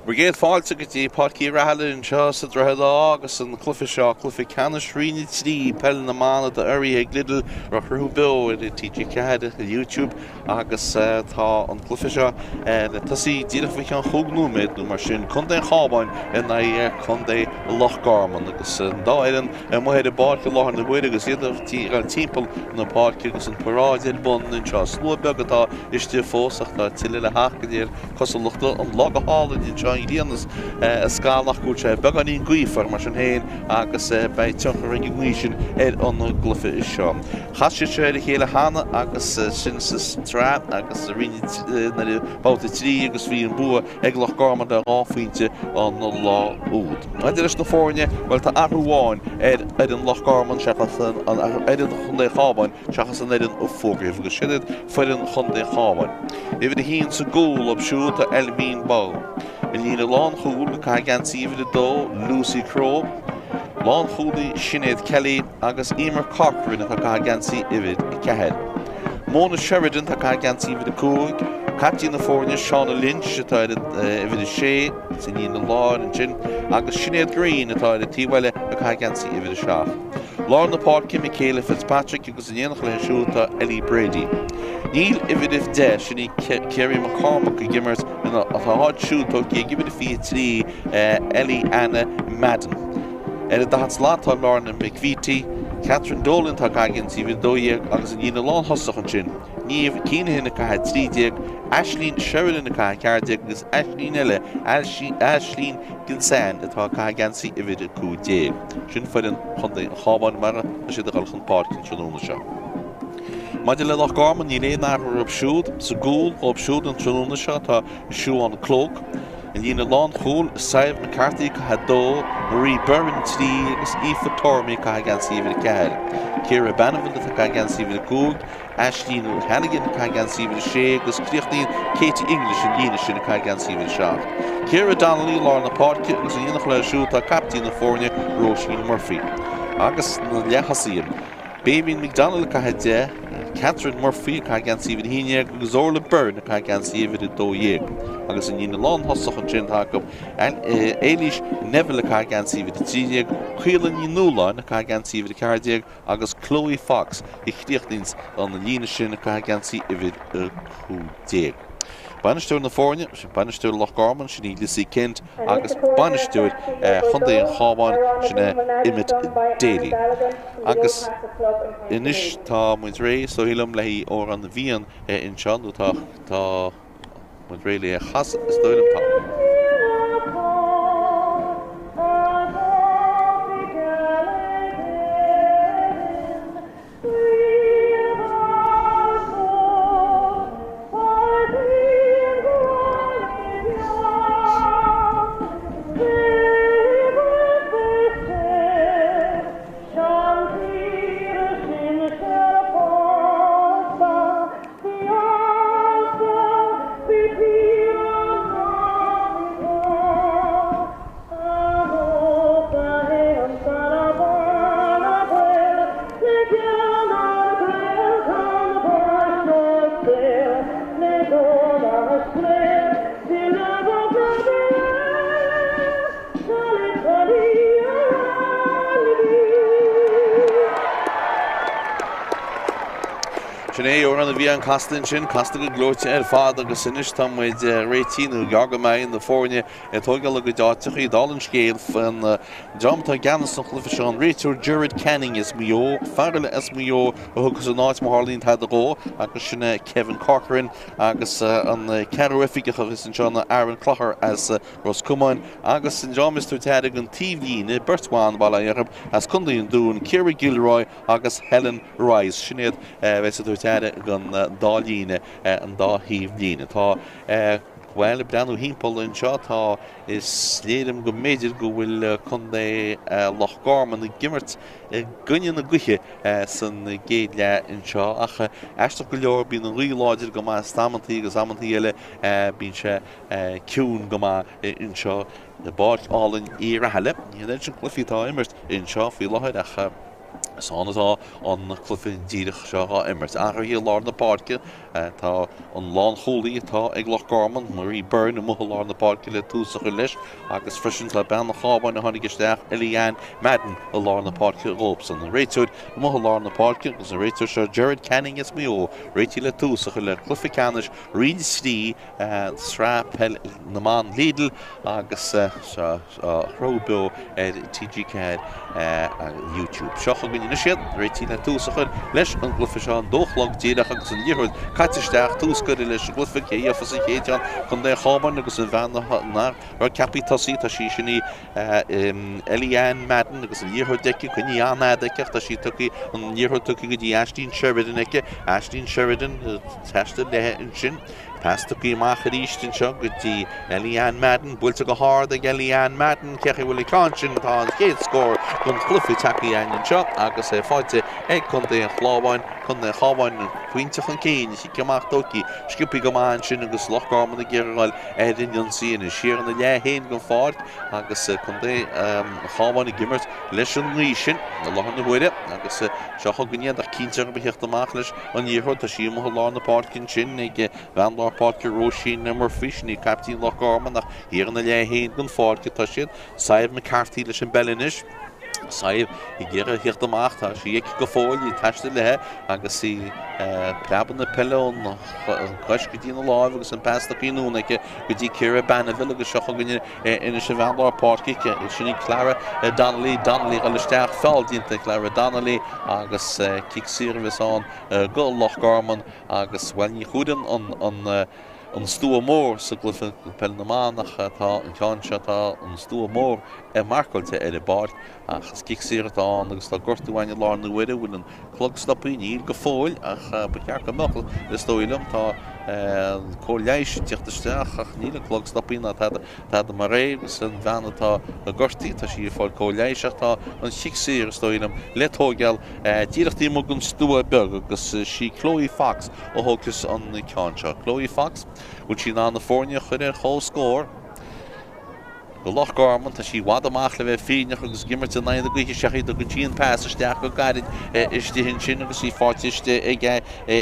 Bhur gcéad fáilte go dtí Páirc Uí Rathaille anseo sa Droichead Átha agus an cluiche seo, cluiche ceannais Roinn 3 Peil na mBan atá urraithe ag Lidl, á shruthú beo ar TG4 ar YouTube agus tá an cluiche seo le tosaí díreach faoi cheann chúig nóiméad nó mar sin, Contae an Chabháin in aghaidh Contae Loch Garman agus an dá fhoireann amuigh ar an bpáirc i láthair na huaire agus iad ag dul timpeall na páirce agus an paráid ar bun anseo. Slua beag atá istigh fós ach tá tuilleadh le theacht de réir cosúlachta. An lá go hálainn anseo, an ghrian ag scalladh ach go bhfuil sé beagáinín gaofar mar sin féin agus beidh tionchar ag an ngaoth sin ar an gcluiche seo. Chas siad seo ar a chéile cheana agus sin sa tsraith agus sa roinn nuair a babhta 3 agus bhí an bua ag Loch Garman le 2 phointe an lá úd. Maidir leis na foirne, bhuel tá athrú amháin ar fhoireann Loch Garman seachas an fhoireann Chontae an Chabháin seachas an fhoireann a fógraíodh agus sin iad foireann Chontae an Chabháin. Uimhir a haon sa gcúl leo siúd tá Elveen Bowe. I líne lánchúil ag caitheamh geansaí uimhir a dó, Lucy Crowe. Lánchúlaí Sinéad Kelly agus Emer Corcoran atá ag caitheamh geansaí uimhir a ceathair. Mona Sheridan atá ag caitheamh geansaí uimhir a cúig. Caiptín na foirne Shauna Lynch atá ar uimhir a sé sa líne láir ansin agus Sinéad Greene atá ar an taobh eile ag caitheamh geansaí uimhir a seacht. Lár na páirce, Michaela Fitzpatrick agus in éineacht léi siúd tá Ellie Brady. Níl uimhir a 10, sin í Carrie McCormack ag imirt, tá a háit siúd tógtha ag uimhir a 23, Ellie Anna Madden. Ar an daichead slat tá Lorna McVeety, Catherine Dolan atá ag caitheamh geansaí uimhir 12 agus an líne lánthosach ansin, Niamh Keenahan ag caitheamh 13, Aisling Sheridan ag caitheamh 14 agus Aisling eile, Aisling Gilsenan atá ag caitheamh geansaí uimhir 15. Sin foireann Chontae an Chabháin mar atá siad ag dul chun páirce an tráthnóna seo. Maidir le Loch Garman, níl aon athrú orthu siúd. Sa gcúl dhóibh siúd an tráthnóna seo tá Siobhán Cloke. I líne lánchúil, Sadhbh McCarthy ag caitheamh 2, Marie Byrne 3 agus Aoife Tormey ag caitheamh geansaí uimhir 4. Ciara Banville atá ag caitheamh geansaí uimhir 5, Aisling O'Hannigan ag caitheamh geansaí uimhir 6 agus críochnaíonn Katie English an líne sin ag caitheamh geansaí uimhir 7. Ciara Donnelly i lár na páirce agus in éineacht léi siúd tá caiptín na foirne Róisín Murphy. Agus na leath-thosaithe, Béibhinn McDonnell ag caitheamh 10, Catherine Murphy ag caitheamh geansaí uimhir 11 agus Orla Byrne ag caitheamh geansaí uimhir 12. Agus an líne lánthosach ansin tá acu Éilís Neville ag caitheamh geansaí uimhir 13, Caola Ní Nualláin ag caitheamh geansaí uimhir 14 agus Chloe Fox a chríochnaíonns an líne sin ag caitheamh geansaí uimhir 15. Bainisteoir na foirne, sin bainisteoir Loch Garman, sin í Lizzie Kent agus bainisteoir Chontae an Chabháin, sin é Emmet Daly. Agus anois tá muid réidh, is dóigh liom, le haghaidh Amhrán na bhFiann anseo, nó tá, tá. Muid réidh le é a chasadh, is dóigh liom. Tá. Sin é Amhrán na bhFiann casta ansin, casta go gleoite ar fad agus anois tá muid réitithe nó gearr go mbeidh na foirne ag tógáil a gcuid áiteachaí. Dála an scéil, an dream atá i gceannas an chluiche seo, an réiteoir Gerard Canning as Maigh Eo, fear eile as Maigh Eo a thiocfas ina áit má tharlaíonn tada dhó agus sin é Kevin Corcoran agus an ceathrú oifigeach a bheas anseo ná Aaron Clogher as Ros Comáin agus an dream is tabhairt aire don taobhlíne, beirt bhan, bail ó Dhia orthu, as Contae an Dúin, Ciara Gilroy agus Helen Rice. Sin iad a bheas ag tabhairt aire don dá líne, an dá thaobh líne. Tá, bhuel, ag breathnú thimpeall anseo, tá, is léir dom go mb'fhéidir go bhfuil Contae Loch Garman ag imirt i gcoinne na gaoithe san gcéad leath anseo ach aisteach go leor bíonn an ghaoth láidir go maith amantaí agus amantaí eile bíonn sé ciúin go maith anseo i bPáirc álainn Uí Rathaille. Ní an oiread sin cluichí atá á imirt anseo faoi láthair ach. Is ann atá an cluiche díreach seo á imirt. Athraithe i lár na páirce, tá an lánchúlaí atá ag Loch Garman, Marie Byrne, amuigh i lár na páirce le tús a chur leis agus freisin tá bean an Chabháin a tháinig isteach, Ellie-Ann Madden, i lár na páirce dhóibhsan. An réiteoir amuigh i lár na páirce agus an réiteoir seo Gerard Canning as Maigh Eo réitithe le tús a chur le cluiche ceannais Roinn 3 Sraith Peil na mBan Lidl agus á shruthú beo ar TG4 YouTube. Seo chugainn anois iad, réitithe le tús a chur leis an gcluiche seo, an dó a chlog díreach agus an liathróid caite isteach, tús curtha leis an gcluiche, cé gheofas an chéad cheann? Contae an Chabháin agus an bhean nach raibh ceaptha tosaí, tá sí sin í Ellie-Ann Madden agus an liathróid aici, coinnithe an-fhada aici ach tá sí tugtha, an liathróid tugtha go dtí Aisling Sheridan aici, Aisling Sheridan taisteal léi ansin. Pas tugtha amach arís anseo go dtí Ellie-Ann Madden, buailte go hard ag Ellie-Ann Madden, cé acu a bhfuil an ceann sin, tá an chéad scór don chluiche tagtha againn anseo agus é faighte ag Contae an Chlabháin, Contae an Chabháin pointe chun cinn, chic amach tógtha sciobtha go maith ansin agus Loch Garman ag iarraidh a dhul ar an ionsaí anois. Siar ina leath féin den pháirc agus Contae an Chabháin ag imirt leis an ngaoth sin i láthair na huaire agus seo chugainn iad ach cinnte orthu a theacht amach leis an liathróid. Tá sí amuigh i lár na páirce ansin ag bean lár páirce Róisín Murphy, sin í caiptín Loch Garman ach thiar ina leath féin den pháirc atá siad. Sadhbh McCarthy leis an bpeil anois. Sadhbh ag iarraidh a theacht amach, tá sí aici go fóill, í ag taisteal léi agus í preabadh na peile ón gcois go dtí na láimh agus an pas tugtha anonn aici go dtí Ciara Banville agus seo chugainn anois an bhean lár páirce, sin í Clara Donnelly, Donnelly ag dul isteach, feall déanta ag Clara Donnelly agus cic saor a bheas ann go Loch Garman agus, bhuel, ní chuireann an an stua mór sa gcluiche peil na mban ach tá an ceann seo, tá an stua mór marcáilte ar an bpáirc ach is cic saor atá ann agus tá gortú againn i láthair na huaire, bhfuil an clog stoptha? Níl go fóill ach ba cheart go mbeadh, is dóigh liom. Tá cóir leighis ag teacht isteach ach níl an clog stoptha ná tada, tada mar é agus an bhean atá gortaithe, tá sí ag fáil cóir leighis ach tá an chic saor, is dóigh liom, le tóigeáil díreach taobh amuigh den stua beag agus sí Chloe Fox a thógfas an ceann seo. Chloe Fox, bhfuil sí in ann a foirne a chur ar chomhscór? Go Loch Garman, tá sí i bhfad amach le bheith fírinneach agus ag imirt in aghaidh na gaoithe isteach í, tugann sí an pas isteach go gairid istigh ansin agus í faighte istigh ag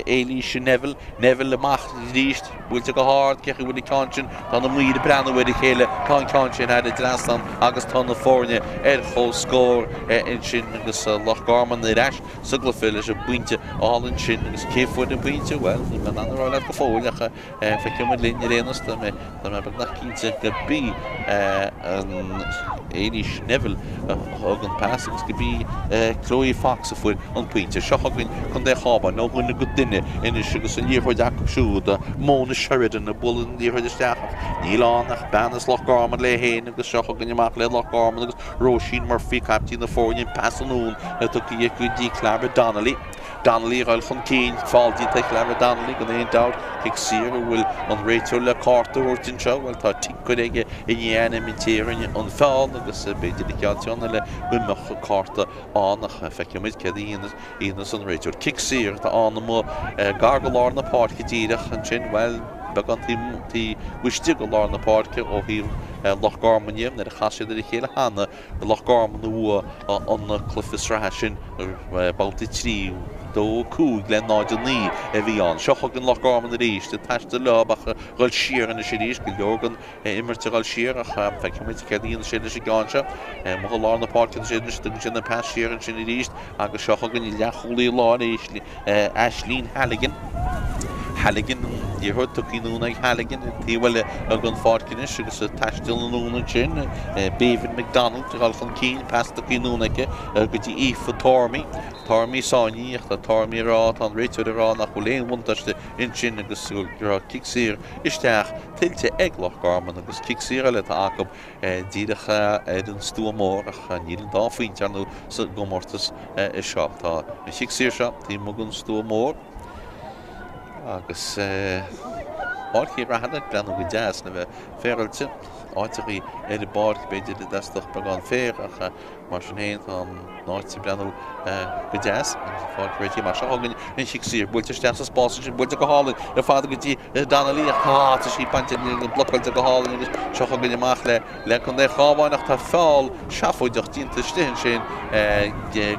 Éilís Neville. Neville amach arís, buailte go hard, cé acu a bhfuil an ceann sin, tá na maoir ag breathnú ar a chéile, tá an ceann sin thar an dtrasnán agus tá na foirne ar comhscór ansin agus Loch Garman ar ais sa gcluiche leis an bpointe a fháil ansin agus cé fuair an pointe? Bhuel, níl mé in ann a rá leat go fóill ach Feicfidh muid linn ar aon nós, tá mé beagnach cinnte go b'í an Éilís Neville a thug an pas agus go b'í Chloe Fox a fuair an pointe. Seo chugainn Contae an Chabháin ó dhuine go duine anois agus an liathróid acu siúd, Mona Sheridan ag bualadh an liathróid isteach ach níl ann ach bean as Loch Garman léi féin agus seo chugainn amach le Loch Garman agus Róisín Murphy, caiptín na foirne, an pas anonn tugtha aici go dtí Clara Donnelly. Donnelly ag dul chun cinn, feall déanta ag Clara Donnelly gan aon dabht, cic saor an bhfuil an réiteoir le cárta a thabhairt anseo, bhuel tá tic curtha aige i ndiaidh ainm an té a rinne an feall agus b'fhéidir an ceann ceann eile go mbeadh cárta ann ach feicfidh muid céard a dhéanfas an réiteoir. Cic saor atá ann amuigh gar go lár na páirce díreach ansin, bhuel beagán taobh istigh de lár na páirce ó thaobh Loch Garman dhe nuair a chas siad ar a chéile cheana. Loch Garman a bhuaigh an cluiche sraithe sin babhta 3, 2, 5 le 0, 9 a bhí ann. Seo chugainn Loch Garman arís, ag taisteal leo ach ag dul siar anois arís, go leor den imirt ag dul siar ach feicfidh muid céard a dhéanfaidh siad leis an gceann seo. Amuigh i lár na páirce atá siad anois, tugann siad an pas siar ansin arís agus seo chugainn leathchúlaí láir Aisling Halligan. Halligan, an liathróid tugtha anonn ag Halligan an taobh eile den pháirc anois agus ag taisteal anonn ansin. Béibhinn McDonald ag dul chun cinn, pas tugtha anonn aici go dtí Aoife Tormey. Tormey sáinnithe ach tá Tormey ag rá, tá an réiteoir ag rá nach bhfuil aon bhuntáiste ansin agus go raibh cic saor isteach tuillte ag Loch Garman agus cic saor eile atá acu díreach ar an stua mór ach níl an dá phointe ar ndóigh sa gcomórtas seo. Tá an chic saor seo taobh amuigh den stua mór agus Páirc Uí Rathaille ag breathnú go deas le bheith féaráilte. Áiteachaí ar an bpáirc b'fhéidir a dteastódh beagán féir ach Mar sin féin, tá an áit ag breathnú go deas agus an pháirc réitithe amach. Seo chugainn an chic saor, buailte isteach sa spás ansin, buailte go hálainn ar fad go dtí Donnelly ach tá, tá sí bainte, blocáilte go hálainn agus seo chugainn amach le le Contae an Chabháin ach tá feall seafóideach déanta istigh ansin ag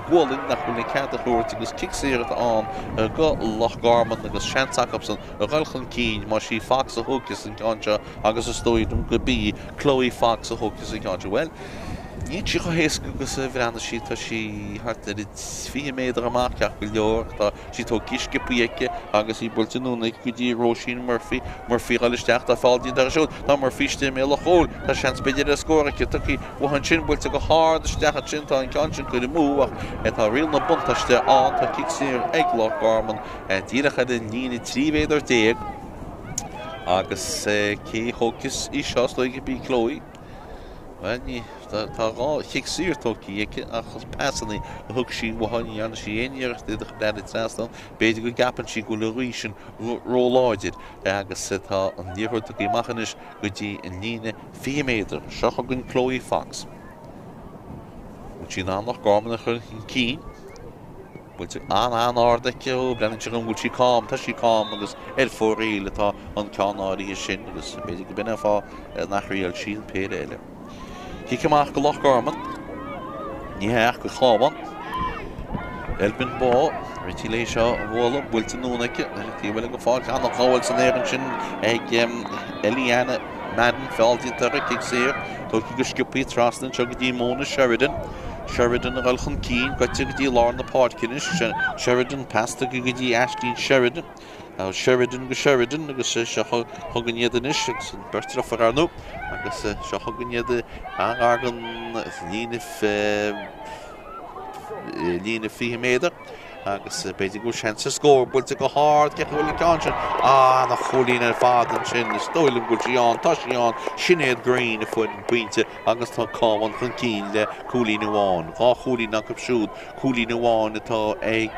gualainn nach bhfuil an cead a thabhairt agus cic saor atá ann go Loch Garman agus seans acusan a dhul chun cinn más í Fox a thógfas an ceann seo agus is dóigh liom go b'í Chloe Fox a thógfas an ceann seo. Bhuel, níl sí chomh héasca agus a bhreathnaigh sí, tá sí thart ar 20 méadar amach ceart go leor ach tá sí tógtha sciobtha aici agus í buailte anonn aici go dtí Róisín Murphy. Murphy ag dul isteach, tá feall déanta uirthi siúd, tá Murphy istigh i mbéal an chúil, tá seans b'fhéidir ar scór aici, tugtha uaithi ansin, buailte go hard isteach ansin, tá an ceann sin curtha amú ach tá riail na buntáiste ann, tá cic saor ag Loch Garman díreach ar an líne 13 mhéadar agus cé a thógfas í seo, is dóigh gurb í Chloe. Bhuel, ní, tá dhá chic saor tógtha aici ach is pasanna a thug sí uaithi, ní dhearna sí aon iarracht iad a chur thar an trasnán. B'fhéidir go gceapann sí go bhfuil an ghaoth sin róláidir agus tá an liathróid tugtha amach anois go dtí an líne 20 méadar. Seo chugainn Chloe Fox. Bhfuil sí in ann Loch Garman a chur chun cinn? Buailte an-an-ard aici. Ó, breathnaíonn sé dhom go bhfuil sí cam. Tá sí cam agus ar fóraoil atá an ceann áirithe sin agus b'fhéidir go b'in an fáth nach thriail sí an péire eile. Cic amach go Loch Garman. Ní hea ach go Cabhán. Elvin Bowe, réitithe léi seo a bhualadh, buailte anonn aici. Ar an taobh eile den pháirc, an-ghabháil san aer ansin ag Eliana Madden, feall déanta uirthi, cic saor, tógtha go sciobtha trasna anseo go dtí Mona Sheridan. Sheridan ag dul chun cinn, goite go dtí lár na páirce anois. Sheridan, pas tugtha go dtí Aisling Sheridan. Sheridan go Sheridan agus seo chugainn iad anois agus an bheirt deirfiúr ar ndóigh agus seo chugainn iad an-ghar don líne líne 20 méadar. Agus b'fhéidir go bhfuil seans ar scór buailte go hard, cé acu a bhfuil an ceann sin? An-chúilín ar fad ansin, is dóigh liom go bhfuil sí ann, tá sí ann, Sinéad Greene a fuair an pointe agus tá Cabhán chun cinn le cúilín amháin. Dhá chúilín acu siúd, cúilín amháin atá ag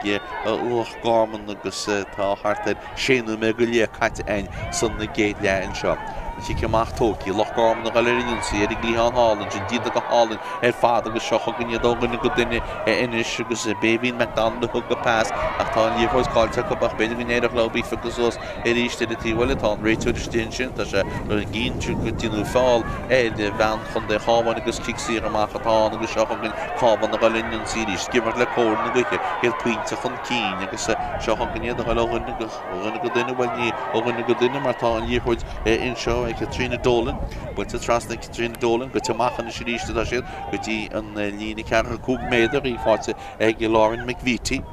Loch Garman agus tá thart ar sé nóiméad go leith caite againn san gcéad leath anseo. An cic amach tógtha, Loch Garman ag dul ar an ionsaí ar an gcliathán thall ansin, déanta go hálainn ar fad agus seo chugainn iad ó dhuine go duine anois agus Béibhinn McDonald a thug an pas ach tá an liathróid caillte acu ach b'fhéidir go n-éireodh leo í a phiocadh suas arís ar an taobh eile. Tá an réiteoir istigh ansin, tá sé ag inse gur deineadh feall ar bhean Chontae an Chabháin agus cic saor amach atá ann agus seo chugainn Cabhán ag dul ar an ionsaí arís ag imirt le cóir na gaoithe, iad pointe chun cinn agus seo chugainn iad ag dul ó dhuine go dhuine go duine, bhuel ní ó dhuine go duine mar tá an liathróid anseo ag Caitríona Dolan, buailte trasna ag Caitríona Dolan, goite amach anois arís atá siad go dtí an líne 45 méadar, í faighte ag Lauren McVeety.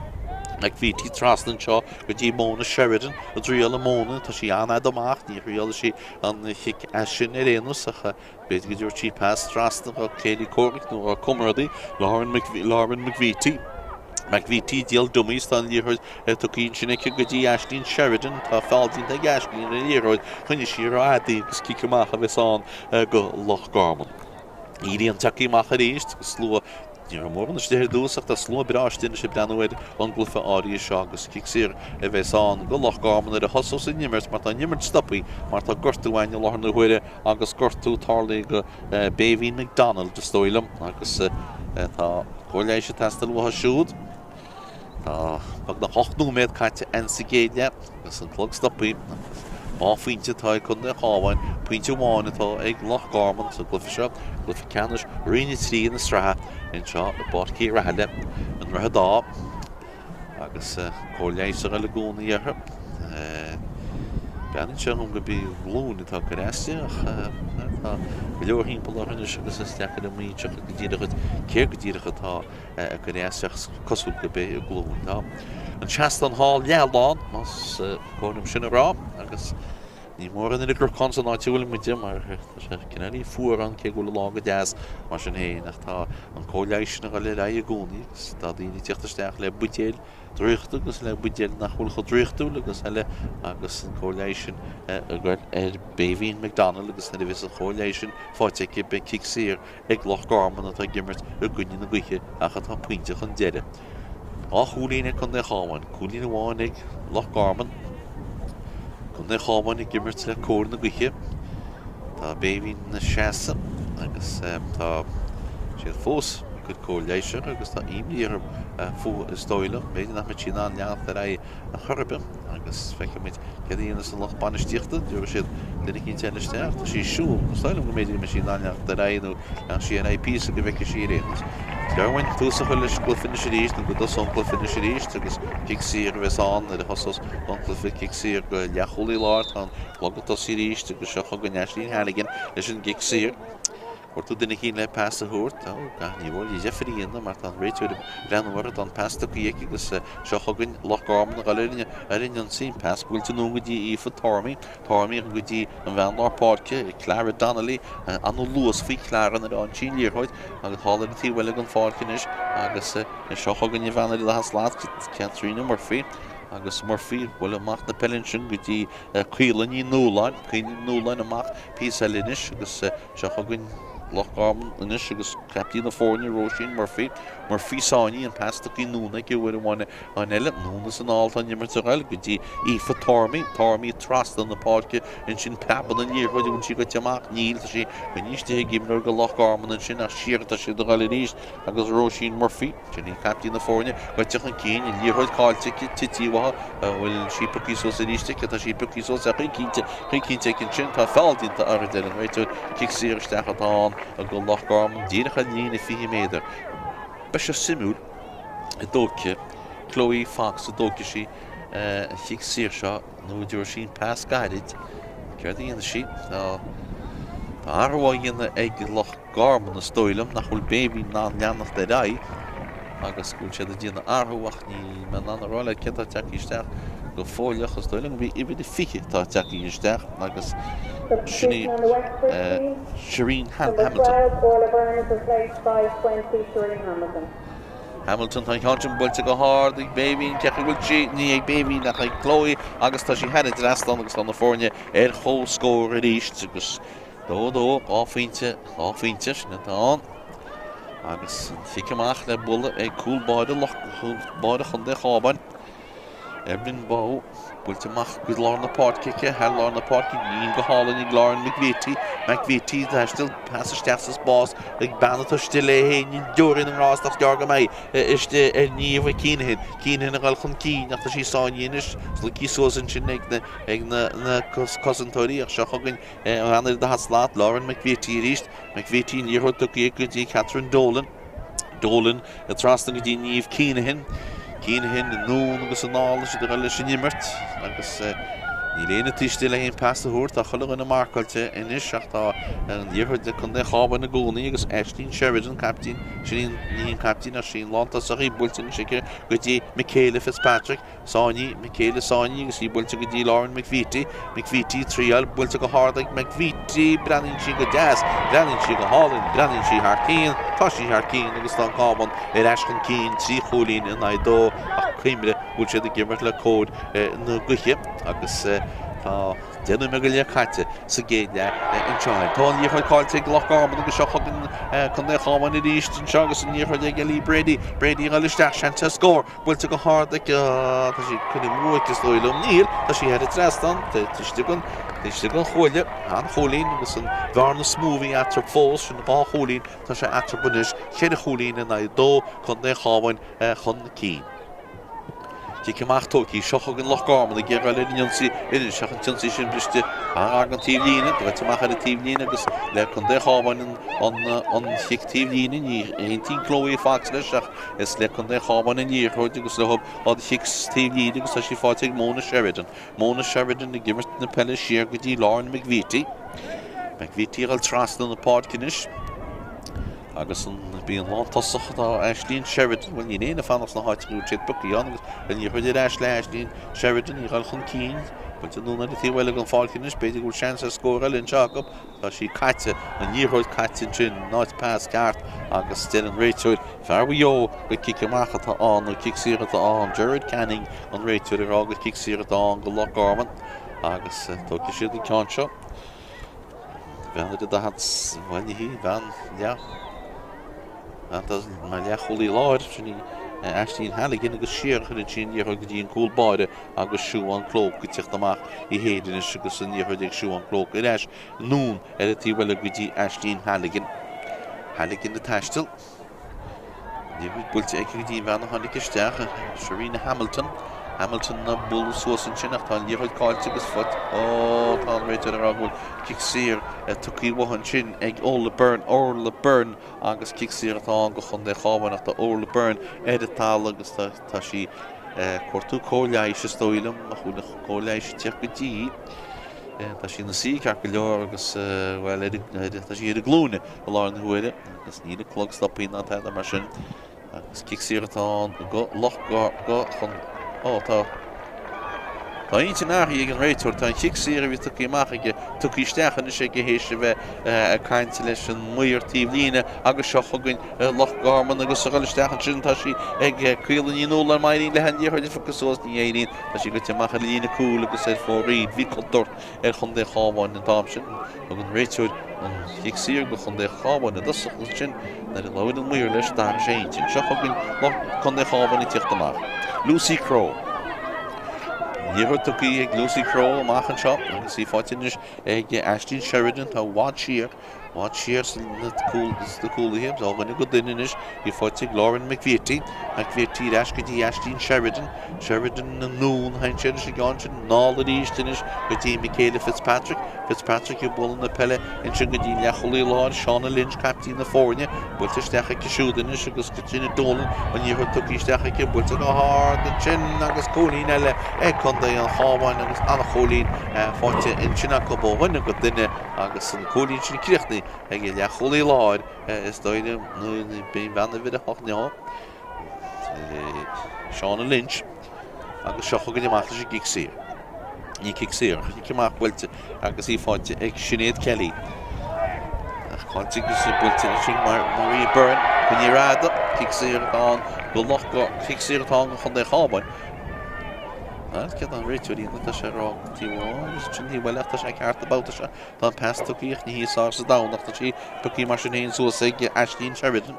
McVeety trasna anseo go dtí Mona Sheridan, ag triail Mona, tá sí an-fhada amach, ní thriailfidh sí an chic as sin ar aon nós ach b'fhéidir go dtabharfadh sí pas trasna dá céilí comhraic nó dá comrádaí, Lauren Lauren McVeety. McVeety, díol dummies, tá an liathróid tugtha ansin aici go dtí Aisling Sheridan. Tá feall déanta ag Aisling ar an liathróid. Choinnigh sí rófhada í agus cic amach a bheas ann go Loch Garman. An ghrian tagtha amach arís agus slua, ní raibh mórán istigh ar dtús ach tá slua breá istigh anois ag breathnú ar an gcluiche áirithe seo agus cic saor a bheas ann go Loch Garman nuair a thosós an imirt mar tá an imirt stoptha mar tá gortú ann i láthair na huaire agus gortú tarlaithe go Béibhinn McDonald is dóigh liom agus tá cóir leighis ag teastáil uathu siúd. Tá beagnach 8 nóiméad caite againn sa gcéad leath agus an clog stoptha agus dhá phointe atá ag Contae an Chabháin, pointe amháin atá ag Loch Garman sa gcluiche seo, cluiche ceannais Roinn 3 na sraithe anseo i bPáirc Uí Rathaille, i nDroichead Átha. Agus cóir leighis a dhul i gcónaí orthu. Breathnaíonn sé dhom gurb í a glúin atá ag cur as di ach tá go leor thimpeall orthu anois agus is deacair a mhaíomh go díreach céard go díreach atá ag cur as di ach is cosúil gurb é a glúin. Tá an seastán thall leathlán, más cóir liom sin a rá, agus Ní mór an oiread rocán san áit a bhfuil muide mar tá sé cineáilín fuar ann cé go bhfuil an lá go deas mar sin féin ach tá an cóir leighis sin ag dul ar aghaidh i gcónaí agus tá daoine ag tíocht isteach le buidéil draíochta agus le buidéil nach bhfuil chomh draíochtúil agus eile agus an cóir leighis sin ag dul ar Béibhinn McDonald agus nuair a bheas an chóir leighis sin faighte aici beidh cic saor ag Loch Garman atá ag imirt i gcoinne na gaoithe ach atá pointe chun deiridh. Dhá chúilín ag Contae an Chabháin, cúilín amháin ag Loch Garman. Contae an Chabháin ag imirt le cóir na gaoithe. Tá Béibhinn ina seasamh agus tá siad fós. cuid cóir leighis uirthi agus tá imní orthu fúithi is dóigh liom. B'fhéidir nach mbeidh sí in ann leanacht ar aghaidh ar chor ar bith agus feicfidh muid céard a dhéanfas an lucht bainistíochta. Tabharfaidh siad duine eicínt eile isteach. Tá sí ag siúl. Is dóigh liom go mb'fhéidir go mbeidh sí in ann leanacht ar aghaidh nó leanfaidh sí ar aghaidh píosa go bhfeicfidh sí ar aon nós. Is uainn tús a chur leis an gcluiche anois arís nó go dtosóidh an cluiche anois arís agus cic saor a bheas ann nuair a thosós an cluiche. Cic saor go leathchúlaí láir. Tá an clog ag tosaí arís agus seo chugainn Aisling Halligan leis an gcic saor. Cuartú duine eicínt le pas a thabhairt. Ó, gach ní bhfuil deifir a dhéanamh mar tá an réiteoir ag breathnú uirthi. Tá an pas tugtha aici agus seo chugainn Loch Garman ag dul ar an ionsaí. An pas buailte anonn go dtí Aoife Tormey. Tormey go dtí an bhean lár páirce, Clara Donnelly. An-luas faoi Clara nuair a fhaigheann sí an liathróid agus thall ar an taobh eile den pháirc anois agus seo chugainn an bhean ar an daichead slat, Caitríona Murphy. Agus Murphy ag bualadh amach na peile ansin go dtí Caola Ní Nualláin. Caola Ní Nualláin amach píosa eile anois agus seo chugainn Loch Garman anois agus caiptín na foirne, Róisín Murphy. Murphy sáinnithe, an pas tugtha anonn aici uair amháin eile. Anonn is anall atá an imirt ag dul go dtí Aoife Tormey. Tormey trasna na páirce ansin preabann an liathróid an bhfuil sí goite amach? Níl, tá sí coinnithe istigh ag imreoir do Loch Garman ansin ach siar atá siad ag dul arís agus Róisín Murphy. Sin í caiptín na foirne, goite chun cinn, an liathróid caillte aici, tite uaithi, an bhfuil sí pioctha suas arís aici, tá sí pioctha suas chun cinnte, chun cinnte aici ansin, tá feall déanta uirthi, deir an réiteoir, cic saor isteach atá ann do Loch Garman, díreach ar líne 20 méadar. Beidh sé suimiúil an dtógfaidh Chloe Fox, an dtógfaidh sí an chic saor seo nó an dtabharfaidh sí an pas gairid, céard a dhéanfaidh sí? Tá athrú á dhéanamh ag Loch Garman, is dóigh liom nach bhfuil Béibhinn in ann leanacht ar aghaidh agus go bhfuil siad ag déanamh athrú ach níl mé in ann a rá leat cé atá tagtha isteach go fóilleach. Is dóigh liom gurb í uimhir a 20 atá tagtha isteach agus sin í Shireen Hamilton. Hamilton, tá an ceann sin buailte go hard ag Béibhinn, cé acu bhfuil sí, ní ag Béibhinn ach ag Chloe agus tá sí thar an dtrasnán agus tá na foirne ar comhscór arís agus 2, 2, 2 phointe, 2 phointe, sin atá ann. Agus an chic amach le bualadh ag cúl báire Loch, cúl báire Chontae an Chábáin, Evelyn Bowe, buailte amach go lár na páirce aici, thar lár na páirce, líon go hálainn ag Lauren McVitie, McVitie ag taisteal, pas isteach sa spás ag bean atá istigh léi féin, níl deoraí na ngrást ach gearr go mbeidh istigh ar Niamh Keenahan, Keenahan ag dul chun cinn ach tá sí sáinnithe anois, slogtha suas ansin ag na, ag na, na cosantóirí ach seo chugainn An bhean ar an daichead slat, Lauren McVitie arís. McVitie, an liathróid tugtha go dtí Catherine Dolan. Dolan ag trasna go dtí Niamh Keenahan. Keenahan anonn agus anall is iad ag dul leis an imirt agus níl éinne taobh istigh le haon pas a thabhairt. Tá chuile dhuine marcáilte anois ach tá an liathróid le Contae an Chábáin i gcónaí agus Aisling Sheridan, caiptín, sin í an, ní hí an caiptín ach sí an lántosach í, buailte anois aici go dtí Michaela Fitzpatrick. Sáinnithe, Michaela sáinnithe agus í buailte go dtí Lauren McVitie. McVitie triail, buailte go hard ag McVitie, breathnaíonn sí go deas, breathnaíonn sí go hálainn, breathnaíonn sí thar cionn, tá sí thar cionn agus tá an Cábán ar ais chun cinn, 3 chúilín in aghaidh 2 ach cuimhnigh go bhfuil siad ag imirt le cóir na gaoithe agus tá 10 nóiméad go leith caite sa gcéad leath anseo. Tá an liathróid caillte ag Loch Garman agus seo chugainn Contae an Chabháin arís anseo agus an liathróid ag Ellie Brady. Brady ag dul isteach, seans ar scór. Buailte go hard aici, tá sí curtha amú aici is dóigh liom. Níl, tá sí thar an trasnán, taobh istigh den, taobh istigh den chuaille, an-chúilín agus an bhearna is mó a bhí eatarthu fós, sin dhá chúilín, tá sé eatarthu anois, cheithre chúilín in aghaidh dó, Contae an Chabháin chun cinn. Cic amach tógtha, seo chugainn Loch Garman ag iarraidh dul ar an ionsaí anois ach an t-ionsaí sin briste an-ghar don taobhlíne, goite amach ar an taobhlíne agus le Contae an Chabháin an, an chic taobhlíne, ní aontaíonn Chloe Fox leis ach Is le Contae an Chabháin an liathróid agus leo an chic taobh líne agus tá sí faighte ag Mona Sheridan. Mona Sheridan ag imirt na peile siar go dtí Lauren McVitie. McVitie ag dul trasna na páirce anois agus an bhí an lántosach atá Aisling Sheridan, bhuel níl éinne ag fanacht sna háiteacha a bhfuil siad pioctha ann agus an liathróid ar ais le Aisling Sheridan í ag dul chun cinn. Buailte anonn ar an taobh eile den pháirc anois, b'fhéidir go bhfuil seans ar scór eile anseo acu. Tá sí caite, an liathróid caite ansin in áit pas ceart agus deir an réiteoir, fear Mhaigh Eo, gur cic amach atá ann nó cic saor atá ann. Gerard Canning, an réiteoir, ag rá gur cic saor atá ann do Loch Garman agus tógfaidh siad an ceann seo. Bhean ar an daichead, bhuel ní hí, bhean leath, bhean mar leathchúlaí láir, sin í Aisling Halligan agus siar a chuireann sí an liathróid go dtí an cúl báire agus Siobhán Cloke ag teacht amach í féin anois agus an liathróid ag Siobhán Cloke ar ais anonn ar an taobh eile go dtí Aisling Halligan. Halligan ag taisteal. Liathróid buailte aici go dtí an bhean a tháinig isteach, Serena Hamilton. Hamilton ag bualadh suas ansin ach tá an liathróid caillte agus faighte. Ó, tá an réiteoir ag rá go bhfuil cic saor tugtha uathu ansin ag Orla Byrne. Orla Byrne agus cic saor atá ann go Chontae Chábháin ach tá Orla Byrne ar an talamh agus tá sí ag cuartú cóir leighis is dóigh liom ach bhfuil an chóir leighis ag teacht go dtí Tá sí ina suí ceart go leor agus bhuel tá sí ar a glúine i láthair na huaire. Agus níl an clog stoptha ná tada mar sin. Agus cic saor atá ann go Loch go go chun ó tá Tá intinn athraithe ag an réiteoir. Tá an chic saor a bhí tugtha amach aige tugtha isteach anois aige théis a bheith ag caint leis an maor taobh líne agus seo chugainn Loch Garman agus a dhul isteach ansin tá sí ag Caola Ní Nualláin má éiríonn léi an liathróid a phiocadh suas ní éiríonn tá sí goite amach ar an líne cúil agus ar fóraoil. Bhí contúirt ar Chontae an Chabháin an t-am sin. Thug an réiteoir an chic saor go Chontae an Chabháin i dtosach ansin nuair a labhair an maor leis d'athraigh sé a intinn. Seo chugainn Contae an Chabháin ag tíocht amach. Lucy Crowe. Liathróid tugtha ag Lucy Crowe amach anseo agus í faighte anois ag Aisling Sheridan atá i bhfad siar. I bhfad siar sna cúlaithe, ó dhuine go duine anois, í faighte ag Lauren McViety. McViety ar ais go dtí Aisling Sheridan. Sheridan anonn, théann sé leis an gceann sin anall arís anois go dtí Michaela Fitzpatrick. Fitzpatrick ag bualadh na peile ansin go dtí an leathchúlaí láir, Shauna Lynch, caiptín na foirne. Buailte isteach aici siúd anois agus Caitríona Dolan, an liathróid tugtha isteach aici, buailte go hard ansin agus cúilín eile ag Contae an Chabháin agus an-chúilín faighte ansin acu ó dhuine go duine. Agus an cúilín sin críochnaithe ag an leathchúlaí láir, is dóigh liom, nó b'in bean uimhir 8 nó Shauna Lynch, agus seo chugainn amach leis an gcic saor. Ní cic saor, ach cic amach buailte agus í faighte ag Sinéad Kelly. Ach caillte agus buailte ansin mar Maria Byrne, coinnithe ar fhada, cic saor atá ann go Loch, cic saor atá ann go Chontae an Chabháin. Agus céard an réiteoir a dhéanamh, tá sé ag rá taobh amháin agus ansin taobh eile ach tá sé ceart an babhta seo. Tá an pas tugtha ach ní hí is fearr sa domhan ach tá sí pioctha mar sin féin suas ag Aisling Sheridan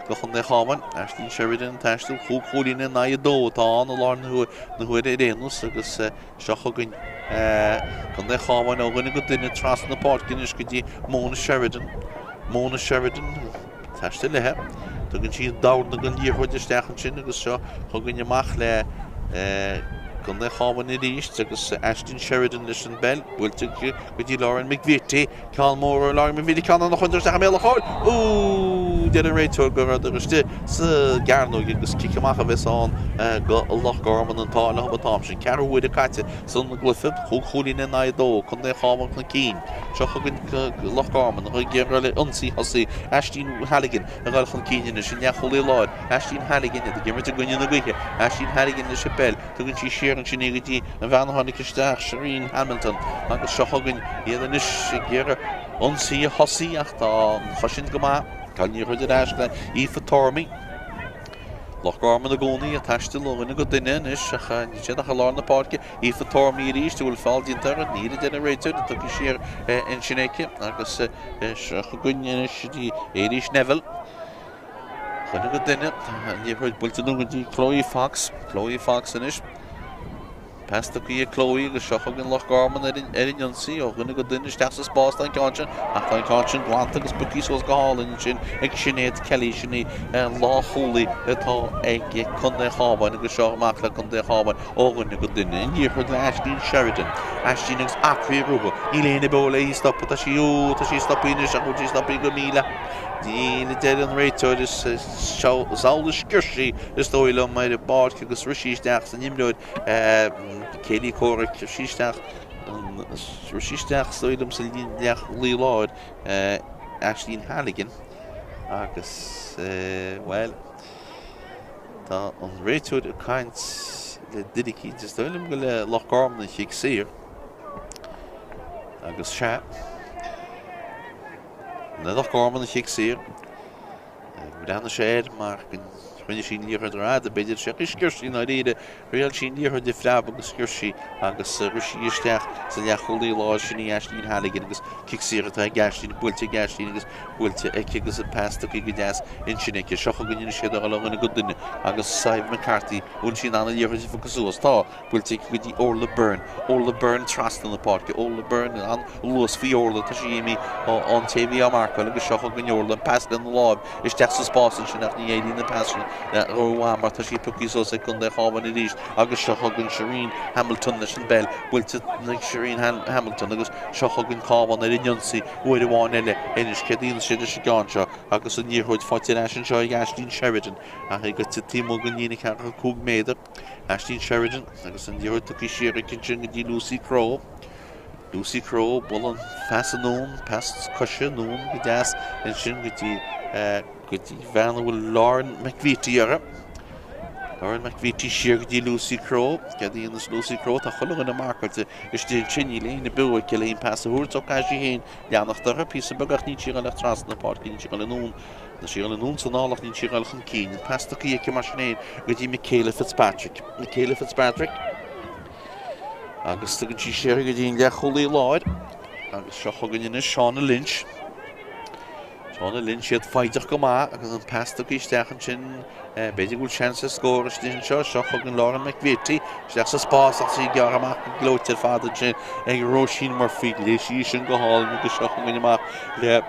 go Chontae an Chabháin. Aisling Sheridan ag taisteal chúig chúilín in aghaidh 2 atá ann i láthair na huaire ar aon nós agus seo chugainn Contae an Chabháin ó dhuine go duine trasna na páirce anois go dtí Mona Sheridan. Mona Sheridan. Taisteal léi. Tugann sí an dorn den liathróid isteach ansin agus seo chugainn amach le Contae an Chabháin arís agus Aisling Sheridan leis an bpeil buailte aici go dtí Lauren McVitie. Ceann mór ó Lauren McVitie, ceann an-chontúirteach isteach i mbéal an chúil. Ooh! Deir an réiteoir go rabhadar istigh sa gcearnóg agus cic amach a bheas ann go Loch Garman an t-ádh leo an t-am sin. Ceathrú uaire caite san gcluiche, chúig chúilín in aghaidh 2, Contae an Chabháin chun cinn. Seo chugainn Loch Garman ag iarraidh ionsaí thosaigh Aisling Halligan ag dul chun cinn anois, an leathchúlaí láir, Aisling Halligan, iad ag imirt i gcoinne na gaoithe, Aisling Halligan leis an bpeil, tugann sí siar ansin í go dtí an bhean a tháinig isteach, Shireen Hamilton, agus seo chugainn iad anois ag iarraidh ionsaí a thosaí ach tá an chosaint go maith, tá an liathróid ar ais le Aoife Tormey. Loch Garman i gcónaí ag taisteal ó dhuine go duine anois ach níl siad ach i lár na páirce. Aoife Tormey arís, an bhfuil feall déanta uirthi? Níl, a deir an réiteoir, tugtha siar ansin aici agus seo chugainn anois dtí Éilís Neville. Duine go duine, an liathróid buailte anonn go dtí Chloe Fox. Chloe Fox anois. Pas tugtha ag Chloe agus seo chugainn Loch Garman ar an ionsaí ó dhuine go duine isteach sa spás tá an ceann sin ach tá an ceann sin glanta agus pioctha suas go hálainn ansin ag Sinéad Kelly sin í an lánchúlaí atá ag Contae an Chabháin agus seo amach le Contae an Chabháin ó dhuine go duine. An liathróid le Aisling Sheridan. Aisling agus acraí rompu. Níl éinne beo le í a stopadh. Tá sí ó tá sí stoptha anois ach bhfuil sí stoptha go míle. Níl a deir an réiteoir is is amhlaidh a sciorr sí is dóigh liom ar an bpáirc agus rith sí isteach san imreoir céilí comhraic, rith sí isteach, rith sí isteach is dóigh liom sa leathchúlaí láir, Aisling Halligan agus bhuel tá an réiteoir ag caint le duine eicínt, is dóigh liom gur le Loch Garman an chic saor agus sea, le Loch Garman an chic saor. Bhreathnaigh sé air mar go. Rinne sí an liathróid rófhada, b'fhéidir, sé sciorr sí i ndáiríre. Thriail sí an liathróid de phreab agus sciorr sí agus rith sí isteach sa leathchúlaí láir, sin í Aisling Halligan agus cic saor atá ag Aisling, buailte ag Aisling agus buailte aici agus an pas tugtha go deas ansin aici. Seo chugainn anois iad a dhul ó dhuine go duine agus Sadhbh McCarthy, bhfuil sí in ann an liathróid a phiocadh suas? Tá. Buailte aici go dtí Orla Byrne. Orla Byrne trasna na páirce. Orla Byrne, an-luas faoi Orla, tá sí imithe ón té a bhí á marcáil agus seo chugainn Orla, an pas lena láimh isteach sa spás ansin ach ní éiríonn an pas sin rómhaith mar tá sí pioctha suas ag Contae an Chabháin arís agus seo chugainn Shireen Hamilton leis an bpeil buailte ag Shireen Hamilton agus seo chugainn Cabhán ar an ionsaí uair amháin eile anois céard a dhéanfaidh siad leis an gceann seo agus an liathróid faighte ar ais anseo ag Aisling Sheridan ach í goite taobh amuigh den líne 45 méadar. Aisling Sheridan agus an liathróid tugtha siar aici ansin go dtí Lucy Crowe. Lucy Crowe, bualadh an phas anonn, pas coise anonn go deas ansin go dtí go dtí bhean a bhfuil Lauren McVeety uirthi. Lauren McVeety siar go dtí Lucy Crowe. Céard a dhéanas Lucy Crowe? Tá chuile dhuine marcáilte istigh ansin, níl éinne beo aici le haon pas a thabhairt so caithfidh sí féin leanacht uirthi píosa beag ach níl sí ag dul ach trasna na páirce, níl sí ag dul anonn. Tá sí ag dul anonn is anall ach níl sí ag dul chun cinn. An pas tugtha aici mar sin féin go dtí Michaela Fitzpatrick. Michaela Fitzpatrick agus tugann sí siar go dtí an leathchúlaí láir agus seo chugainn anois Shauna Lynch. Shauna Lynch iad foighdeach go maith agus an pas tugtha isteach ansin. B'fhéidir go bhfuil seans ar scór istigh anseo. Seo chugainn Lauren McVeety isteach sa spás ach í gearrtha amach go gleoite ar fad ansin ag Róisín Murphy. Léigh sí sin go hálainn agus seo chugainn amach le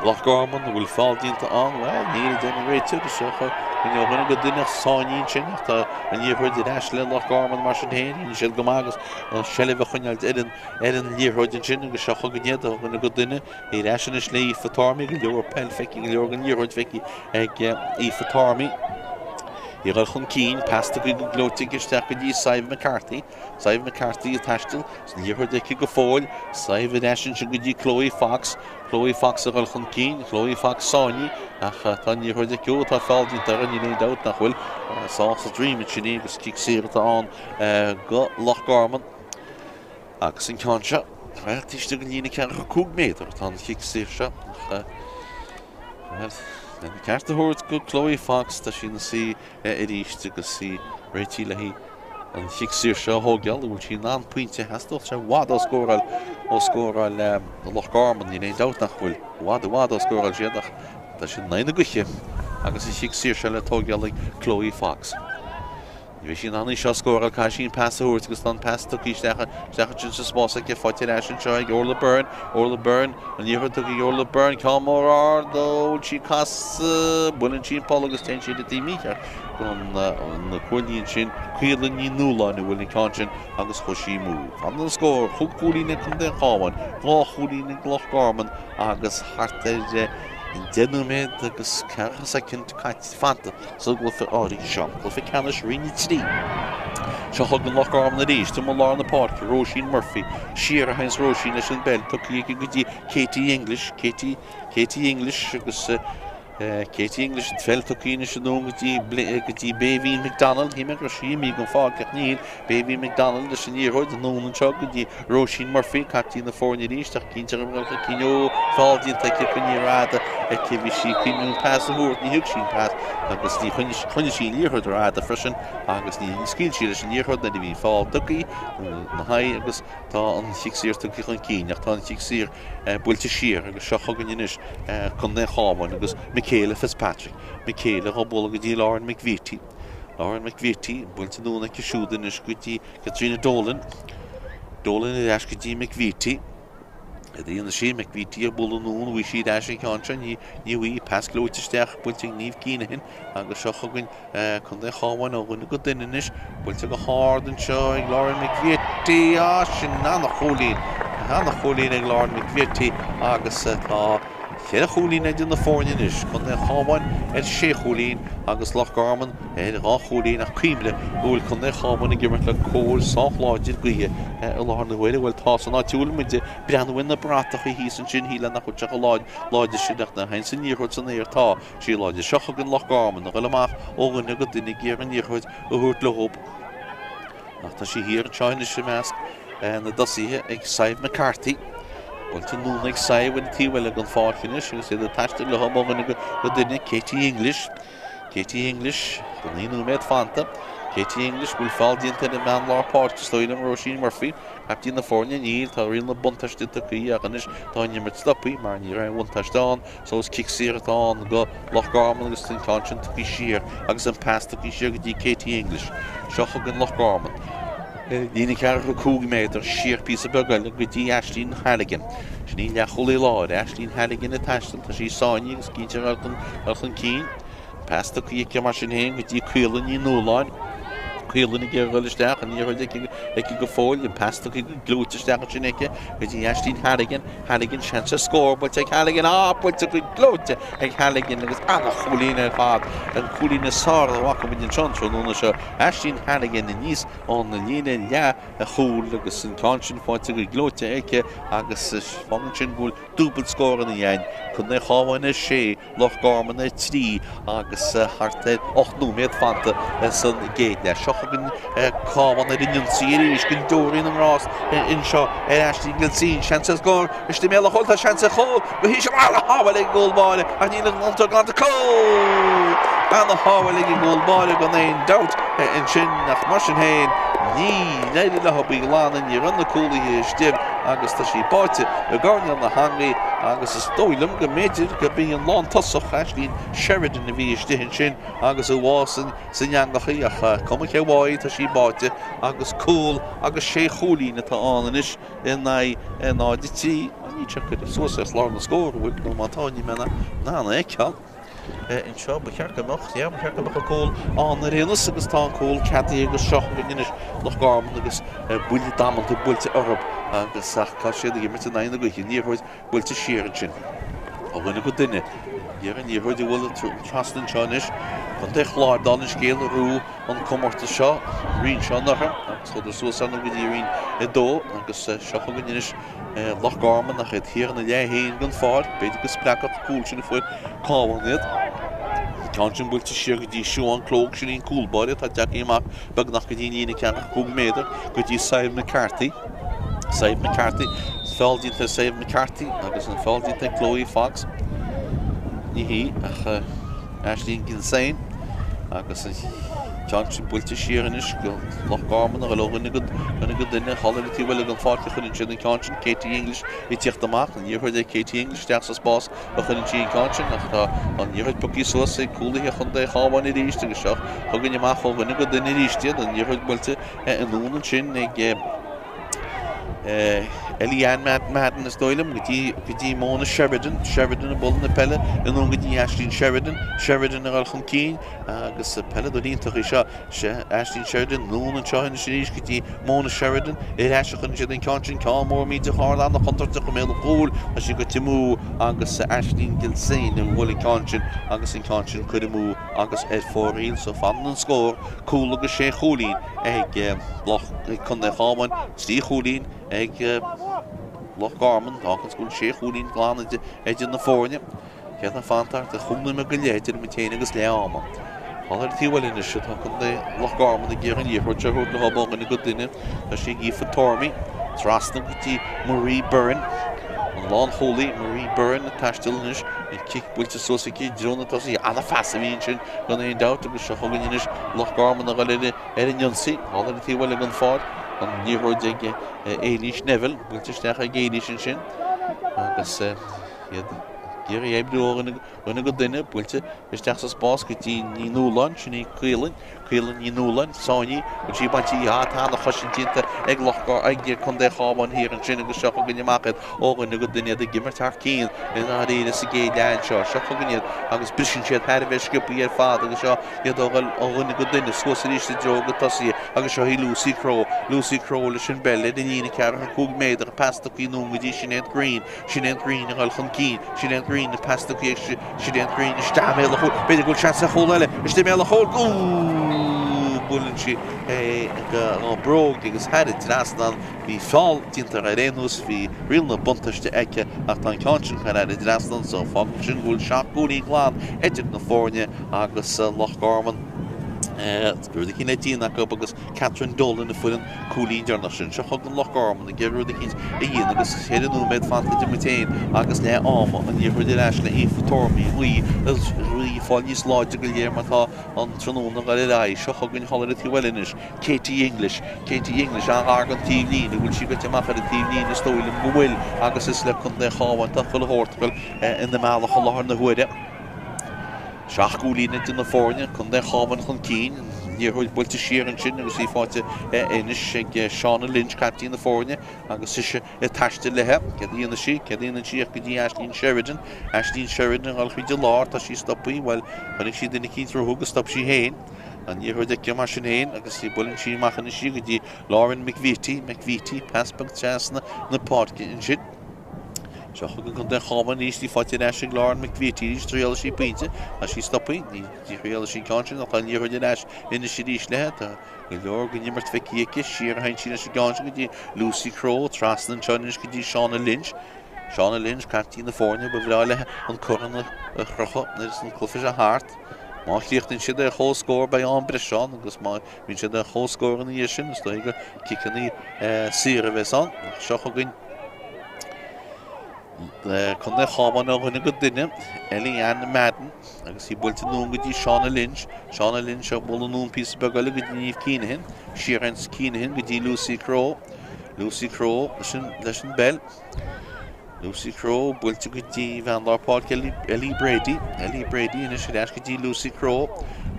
Loch Garman, an bhfuil feall déanta ann? Bhuel, níl, a deir an réiteoir. Is dócha go mbeadh duine go duine sáinnithe ansin ach tá an liathróid ar ais le Loch Garman mar sin féin. Rinne siad go maith agus an seilbh a choinneáil ar an ar an liathróid ansin agus seo chugainn iad ó dhuine go duine. Ar ais anois le Aoife Tormey, go leor peil feicthe, go leor den liathróid feicthe ag Aoife Tormey. Í ag dul chun cinn, pas tugtha go gleoite aici isteach go dtí Sadhbh McCarthy. Sadhbh McCarthy ag taisteal, is an liathróid aici go fóill. Sadhbh ar ais ansin go dtí Chloe Fox. Chloe Fox ag dul chun cinn, Chloe Fox sáinnithe, ach tá an liathróid aici. Ó, tá feall déanta uirthi, níl aon dabht nach bhfuil. Sádh sa droim ansin í agus cic saor atá ann go Loch Garman. Agus an ceann seo, bhuel, taobh istigh den líne 45 méadar atá an chic saor seo. Ach, bhuel, lena ceart a thabhairt go Chloe Fox, tá sí ina suí arís agus í réitithe le haghaidh an chic saor seo a thógáil, an bhfuil sí in ann pointe a theastódh sé i bhfad ó scóráil ó scóráil Loch Garman, níl aon dabht nach bhfuil i bhfad i bhfad ó scóráil siad ach tá siad in aghaidh na gaoithe agus an chic saor seo le tógáil ag Chloe Fox. Ní bheidh sí in ann í seo a scóráil, caithfidh sí an pas a thabhairt agus tá an pas tugtha isteach isteach ansin sa spás aici, faighte ar ais anseo ag Orla Byrne, Orla Byrne, an liathróid tugtha ag Orla Byrne, ceann mór ard, ó bhfuil sí ag casadh, buaileann sí an poll agus téann sí ar an taobh mícheart don na cuaillí ansin, Caola Ní Nualláin a bhuail an ceann sin agus chuaigh sí amú. Fanann an scór, chúig chúilín ag Contae an Chabháin, 2 chúilín ag Loch Garman agus thart ar 10 nóiméad agus ceathracha soicind caite fanta. sa gcluiche áirithe seo. Cluiche ceannais Roinn 3. Seo chugainn Loch Garman arís, timpeall lár na páirce, Róisín Murphy, siar a théanns Róisín leis an bpeil, tugtha aici go dtí Katie English, Katie, Katie English agus Katie English, an pheil tugtha anois anonn go dtí, go dtí Béibhinn McDonald, shíl mé go raibh sí imithe den pháirc ach níl, Béibhinn McDonald leis an liathróid anonn anseo go dtí Róisín Murphy, captaen na foirne arís ach cinnte go raibh chun cinn ó feall déanta aici coinnithe rófhada aici bhí sí ag cuimhniú an pas a thabhairt ní thug sí an pas agus ní choinnigh sí an liathróid rófhada freisin agus ní scaoil sí leis an liathróid nuair a bhí an feall tugtha ina haghaidh agus tá an chic saor tugtha chun cinn ach tá an chic saor buailte siar agus seo chugainn anois Contae an Chabháin agus Michaela Fitzpatrick Michaela dhá bualadh go dtí Lauren McVeety Lauren McVeety, buailte anonn aici siúd anois go dtí Caitríona Dolan. Dolan ar ais go dtí McVeety. Cad a dhéanfaidh sí? McVeety ag bualadh anonn, bhí sí ar ais an ceann seo, ní ní bhí, pas gleoite isteach, buailte ag Niamh Keenahan agus seo chugainn Contae an Chabháin ó dhuine go duine anois, buailte go hard anseo ag Lauren McVeety, ah sin ana-chúilín, ana-chúilín ag Lauren McVeety agus tá Cheithre chúilín idir na foirne anois, Contae an Chabháin ar sé chúilín agus Loch Garman ar dhá chúilín ach cuimhnigh go bhfuil Contae an Chabháin ag imirt le cóir sách láidir gaoithe i láthair na huaire. Bhuel tá san áit a bhfuil muid ag breathnú ar na bratacha thíos ansin, shílfeá nach bhfuil sé chomh láidir sin ach nuair a théanns an liathróid san aer tá sí láidir. Seo chugainn Loch Garman ag dul amach ó dhuine go duine ag iarraidh an liathróid a thabhairt leo. Ach tá sí thiar anseo anois i measc na dtosaithe ag Sadhbh McCarthy. Buailte anonn ag Sadhbh ar an taobh eile den pháirc anois agus iad ag taisteal leo ó dhuine go duine. Katie English. Katie English, 9 nóiméad fanta. Katie English, bhfuil feall déanta ar an mbean lár páirce, is dóigh liom, Róisín Murphy, captaen na foirne, níl, tá riail na buntáiste tugtha ach anois tá an imirt stoptha mar ní raibh aon bhuntáiste ann. So is cic saor atá ann go Loch Garman agus an ceann sin tugtha siar agus an pas tugtha siar go dtí Katie English. Seo chugainn Loch Garman. Líne 45 méadar siar píosa beag eile go dtí Aisling Halligan. Sin í leathchúlaí láir, Aisling Halligan ag taisteal, tá sí sáinnithe agus cinnte ag dul chun cinn. Pas tugtha aici mar sin féin go dtí Caola Ní Nualláin. Caola ag iarraidh dul isteach, an liathróid aici, aici go fóill, an pas tugtha go gleoite isteach ansin aici go dtí Aisling Halligan. Halligan, seans ar scór, buailte ag Halligan, ah, buailte go gleoite ag Halligan agus ana-chúilín ar fad, an cúilín is fearr a bhfaca muid anseo an tráthnóna seo, Aisling Halligan aníos ón líne leath chúil agus an ceann sin faighte go gleoite aici agus fágann sin go bhfuil dúbailt scóranna againn, Contae an Chabháin 6. Loch Garman 3 agus thart ar 8 nóiméad fanta san gcéad leath. Seo chugainn Cabhán ar an ionsaí arís go deoraí na nGrást anseo ar Aisling Gilsean. Seans ar scór istigh i mbéal an chúil. Tá seans ar chúl go híseal. Ana-shábháil ag an gcúl báire ach níl an iontar glanta. Cúl! Ana-shábháil ag an gcúl báire gan aon dabht ansin ach mar sin féin ní éirigh leo í a ghlanadh. Ní raibh na cúlaithe istigh agus tá sí báite i gcoirnéal na heangaí agus is dóigh liom go mb'fhéidir gurb í an lántosach, Aisling Sheridan, a bhí istigh ansin agus a bháigh san eangach í ach cuma cé bháigh í, tá sí báite agus cúl agus sé chúilín atá ann anois in aghaidh 0-3. Níl sé curtha suas ar chlár na scór, an bhfuil? Nó má tá, níl mé in ann é a fheiceáil anseo. Ba cheart go mbeadh, yeah, ba cheart go mbeadh an cúl ann ar aon nós agus tá an cúl ceadaithe agus seo chugainn anois Loch Garman agus buille damanta buailte orthu agus ach tá siad ag imirt in aghaidh na gaoithe. An liathróid buailte siar ansin ó dhuine go duine. Iarraidh an liathróid a bhualadh trasna anseo anois. Contae Chláir, dála an scéil, a ghnóthaigh an comórtas seo, an roinn seo anuraidh agus chuadar suas ar ndóigh go dtí roinn 2 agus seo chugainn anois Loch Garman ach iad thiar ina leath féin den pháirc. B'fhéidir go spreagfadh an cúl sin a fuair Cabhán iad. An ceann sin buailte siar go dtí Siobhán Clóg, sin í an cúl báire atá tagtha amach beagnach go dtí an líne 45 méadar go dtí Sadhbh McCarthy. Sadhbh McCarthy, feall déanta ar Sadhbh McCarthy agus an feall déanta ag Chloe Fox. Ní hí ach Aisling Gilsean agus an ceann sin buailte siar anois go Loch Garman a dhul ó dhuine go duine go duine thall ar an taobh eile den pháirc a chuireann siad an ceann sin Katie English ag tíocht amach an liathróid ag Katie English isteach sa spás a chuireann sí an ceann sin ach tá an liathróid pioctha suas ag cúlaithe Chontae an Chabháin arís agus seo chugainn amach ó dhuine go duine arís iad, an liathróid buailte anonn ansin ag Ellie-Ann Madden is dóigh liom go dtí go dtí Mona Sheridan, Sheridan ag bualadh na peile anonn go dtí Aisling Sheridan, Sheridan ag dul chun cinn agus peileadóir iontach í seo. Sea, Aisling Sheridan, anonn anseo anois arís go dtí Mona Sheridan, ar ais a chuireann siad an ceann sin, ceann mór millteach ard an-chontúirteach i mbéal an chúil, tá sí goite amú agus Aisling Gilsean a bhuail an ceann sin agus an ceann sin curtha amú agus ar fóraoil. So fanann an scór, cúl agus sé chúilín ag Loch, ag Contae an Chabháin, 3 chúilín ag Loch Garman, fágann go bhfuil sé chúilín glan idir na foirne. Céard atá fanta thart ar chúig nóiméad go leith idir muid féin agus leath ama. Thall ar an taobh eile anois atá Contae Loch Garman ag iarraidh an liathróid seo a thabhairt leo ó dhuine go duine. Tá sí ag Aoife Tormey. Trasna go dtí Marie Byrne. An lánchúlaí Marie Byrne ag taisteal anois. An cic buailte suas aici i dtreo na tosaithe. Ana-phas a bhí ansin gan aon dabht agus seo chugainn anois Loch Garman a dhul ar an ionsaí. Thall ar an taobh eile den pháirc. An liathróid ag Éilís Neville. Buailte isteach ag Éilís ansin agus iad ag iarraidh oibriú ó dhuine go duine, buailte isteach sa spás go dtí Ní Nualláin, sin í Caolann, Caolann Ní Nualláin, sáinnithe, bhfuil sí bainte ah tá ana-chosaint déanta ag Loch ag Contae an Chabháin thiar ansin agus seo chugainn amach iad ó dhuine go duine iad ag imirt thar cionn i ndáiríre sa gcéad leath anseo, seo chugainn iad agus briseann siad thar a bheith sciobthaí ar fad agus seo iad ó dhuine go duine suas arís i dtreo na tosaithe agus seo í Lucy Crowe, Lucy Crowe leis an bpeil ar an líne 45 méadar, pas tugtha anonn go dtí Sinéad Greene. Sinéad Greene ag dul chun cinn, Sinéad Greene an pas tugtha ag Sinéad Greene isteach i mbéal an chúil, b'fhéidir go bhfuil seans ar chúl eile, istigh i mbéal an chúil, ooh, buaileann sí é dá bróg agus thar an trasnán, bhí feall déanta ar aon nós, bhí riail na buntáiste aici ach tá an ceann sin curtha thar an trasnán so fágann sin go bhfuil seacht gcúilín glan idir na foirne agus Loch Garman. Rud eicínt le déanamh acu agus Catherine Dolan a fuair an cúilín deireanach sin. Seo chugainn Loch Garman ag iarraidh rud eicínt a dhéanamh agus ceithre nóiméad fanta idir muid féin agus leath ama. An liathróid ar ais le Aoife Tormey, an ghaoth ag fáil níos láidre de réir mar atá an tráthnóna ag dul ar aghaidh. Seo chugainn thall ar an taobh eile anois, Katie English. Katie English an-ghar don taobhlíne. An bhfuil sí gaibhte amach ar an taobhlíne? Is dóigh liom go bhfuil agus is le Contae an Chabháin atá chuile shórt ag dul ina mbealach i láthair na huaire. Seacht gcúilín idir na foirne, Contae an Chabháin chun cinn, an liathróid buailte siar ansin agus í faighte anois ag Shauna Lynch, caiptín na foirne, agus ise ag taisteal léi. Céard a dhéanfaidh sí? Céard a dhéanann sí ach go dtí Ashleen Sheridan. Ashleen Sheridan ag dul chuig an lár, tá sí stoptha, bhuel, chonaic sí duine eicínt rompu agus stop sí féin. An liathróid aici mar sin féin agus buaileann sí amach anois í go dtí Lauren McVeety, McVeety, pas beag trasna na páirce ansin. Seo chugainn Contae an Chabháin arís, í faighte ar ais ag Lauren McVeety arís, triailfidh sí pointe, tá sí stoptha, ní thriailfidh sí an ceann sin ach tá an liathróid ar ais anois arís léi, tá go leor den imirt feicthe aici, siar a théann sí leis an gceann sin go dtí Lucy Crowe, trasna anseo anois go dtí Shauna Lynch. Shauna Lynch, caiptín na foirne, ba bhreá léi an corn a chrochadh nuair is an cluiche seo thart. Má chríochnaíonn siad ar chomhscór beidh am breise ann agus má bhíonn siad ar chomhscór ina dhiaidh sin is dóigh gur ciceanna saora a bheas ann. Seo chugainn Contae an Chabháin ó dhuine go duine, Ellie-Ann Madden agus í buailte anonn go dtí Shauna Lynch. Shauna Lynch á bualadh anonn píosa beag eile go dtí Niamh Keenahan. Siar ansin Keenahan go dtí Lucy Crowe. Lucy Crowe leis an bpeil. Lucy Crowe buailte go dtí bhean lár páirce Ellie Brady. Ellie Brady anois ar ais go dtí Lucy Crowe.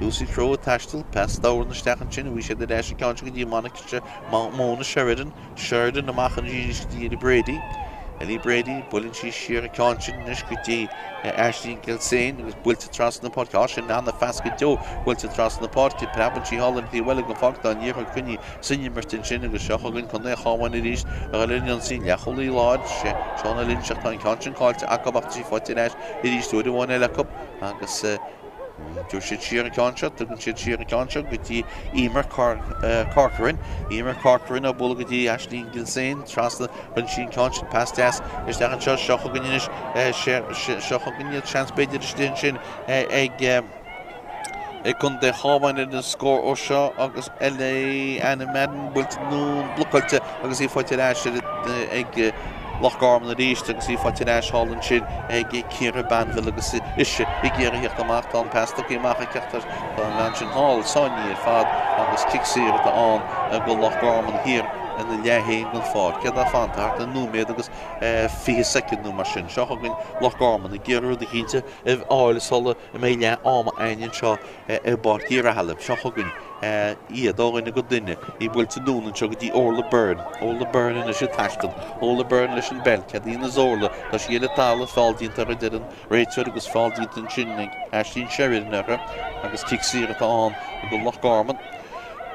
Lucy Crowe ag taisteal, pas dorn isteach ansin, bhí siad ar ais an ceann seo go dtí Monica Mona Sheridan. Sheridan amach arís go dtí Ellie Brady. Ellie Brady, buaileann sí siar an ceann sin anois go dtí Aisling Gilsane agus buailte trasna na páirce. Tá sin ana-phas go deo buailte trasna na páirce. Preabann sí thall ar an taobh eile den pháirc tá an liathróid coinnithe san imirt ansin agus seo chugainn Contae an Chabháin arís a dhul ar an ionsaí, leathchúlaí láir, Shauna Lynch ach tá an ceann sin caillte acu ach tá sí faighte ar ais arís uair amháin eile acu agus tabharfaidh siad siar an ceann seo, tugann siad siar an ceann seo go dtí Emer Corcoran, Emer Corcoran á bualadh go dtí Aisling Gilsane trasna rinne sí an ceann sin pas deas isteach anseo, seo chugainn anois, seo chugainn iad seans b'fhéidir istigh ansin ag. Ag Contae an Chabháin ar an scór ó seo agus Ellie Ann Madden buailte anonn blocáilte agus í faighte ar ais ag Loch Garman arís agus í faighte ar ais thall ansin ag Ciara Banville agus ise ag iarraidh theacht amach. Tá an pas tugtha amach aici ach tá an bhean sin thall sáinnithe ar fad agus cic saor atá ann do Loch Garman thiar ina leath féin den pháirc. Céard atá fanta? Thart ar nóiméad agus 20 soicind nó mar sin. Seo chugainn Loch Garman ag iarraidh rud eicínt a fháil sula a mbeidh leath ama againn anseo i bPáirc Uí Rathaille. Seo chugainn iad ó dhuine go duine. Í buailte anonn anseo go dtí Orla Byrne. Orla Byrne anois ag taisteal. Orla Byrne leis an bpeil. Céard a dhéanfas Orla? Tá sí ar an talamh. Feall déanta uirthi, a deir an réiteoir agus feall déanta ansin ag Aisling Sheridan uirthi agus cic saor atá ann do Loch Garman.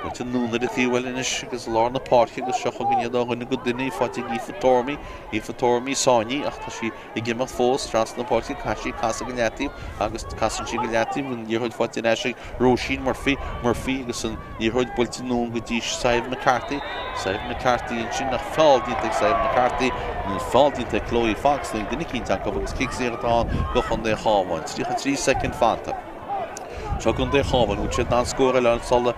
Buailte anonn ar an taobh eile anois agus i lár na páirce agus seo chugainn iad ó dhuine go duine. Í faighte ag Aoife Tormey. Aoife Tormey sáinnithe ach tá sí ag imeacht fós trasna na páirce, caithfidh sí casadh go leataobh agus casann sí go leataobh, an liathróid faighte ar ais ag Róisín Murphy, Murphy agus an liathróid buailte anonn go dtí Sadhbh McCarthy, Sadhbh McCarthy ansin ach feall déanta ag Sadhbh McCarthy, nó feall déanta ag Chloe Fox nó ag duine eicínt acu agus cic saor atá ann do Chontae an Chabháin. 33 soicind fanta. Seo Contae an Chabháin, bhfuil siad in ann scór eile a fháil sula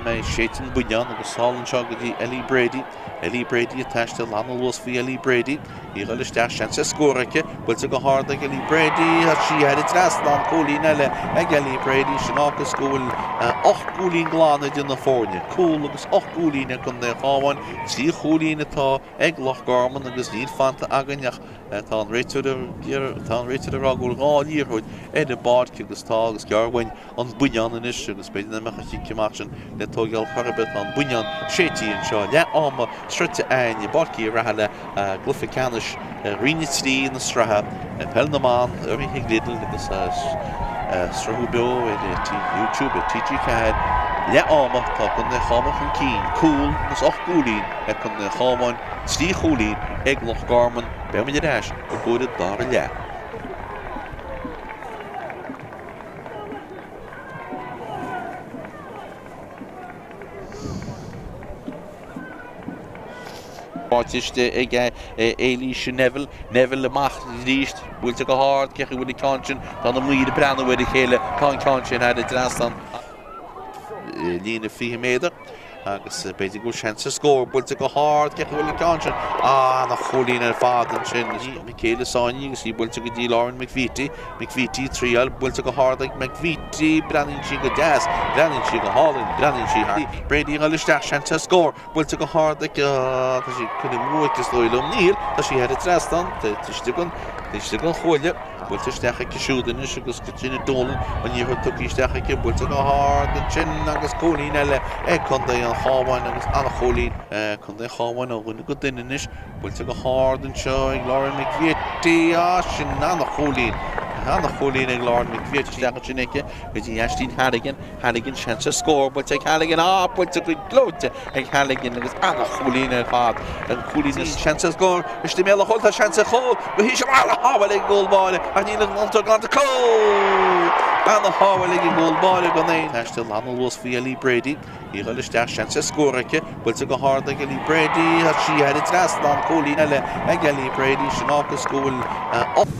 mbeidh séidte an buinneán agus sall anseo go dtí Ellie Brady. Ellie Brady ag taisteal, an-luas faoi Ellie Brady. Í ag dul isteach, seans ar scór aici. Buailte go hard ag Ellie Brady. Tá sí thar an trasnán, cúilín eile ag Ellie Brady. Sin fhágas go bhfuil 8 gcúilín glan idir na foirne. Cúl agus 8 gcúilín ag Contae an Chabháin. 3 chúilín atá ag Loch Garman agus níl fanta againn ach tá an réiteoir tá an réiteoir ag rá go bhfuil dhá liathróid ar an bpáirc agus tá agus gearr uainn an buinneán anois agus b'fhéidir nach mbeadh an chic amach sin le tóigeáil chor ar bith. Tá an buinneán séidte anseo. Leath ama sroichte againn i bPáirc Uí Rathaille i gcluiche ceannais Roinn 3 na sraithe Peil na mBan urraithe ag Lidl agus sruthú beo ar YouTube ar TG4. Leath ama, tá Contae an Chabháin chun cinn, cúl agus 8 gcúilín ag Contae an Chabháin, 3 chúilín ag Loch Garman. Beidh muid ar ais i gcomhair an dara leath. Faighte istigh ag Éilís Neville. Neville amach arís, buailte go hard, cé chaoi bhfuil an ceann sin? Tá na maoir ag breathnú ar a chéile, tá an ceann sin thar an dtrasnán. líne 20 méadar agus b'fhéidir go bhfuil seans ar scór. Buailte go hard, cé acu a bhfuil an ceann sin? Ah, ana-chúilín ar fad ansin. Michaela Sáinní agus í buailte go dtí Lauren McVeety. McVeety triail, buailte go hard ag McVeety, breathnaíonn sí go deas, breathnaíonn sí go hálainn, breathnaíonn sí thar. Brady ag dul isteach, seans ar scór. Buailte go hard aici, tá sí curtha amú aici is dóigh liom. Níl, tá sí thar an trasnán, taobh istigh den, taobh istigh den chuaille. Buailte isteach aici siúd anois agus Caitríona Dolan, an liathróid tugtha isteach aici, buailte go hard ansin agus cúilín eile ag Contae an Chabháin agus an-chúilín. Contae an Chabháin ó dhuine go duine anois. Buailte go hard anseo ag Lauren McViety, ah sin an-chúilín, an-chúilín ag Lauren McViety isteach ansin aici go dtí Aisling Halligan. Halligan seans ar scór buailte ag Halligan, ah buailte go gleoite ag Halligan agus an-chúilín ar fad. An cúilín is seans ar scór istigh i mbéal an chúil, tá seans ar chúl go híseal, an-shábháil ag an gcúl báire ach níl an iontar glanta, cúl! An-shábháil ag an gcúl báire gan aon taisteal, an-luas faoi Ellie Brady, í ag dul isteach, seans ar scór aici, buailte go hard ag Ellie Brady, tá sí thar an trasnán, cúilín eile ag Ellie Brady, sin fhágas go bhfuil.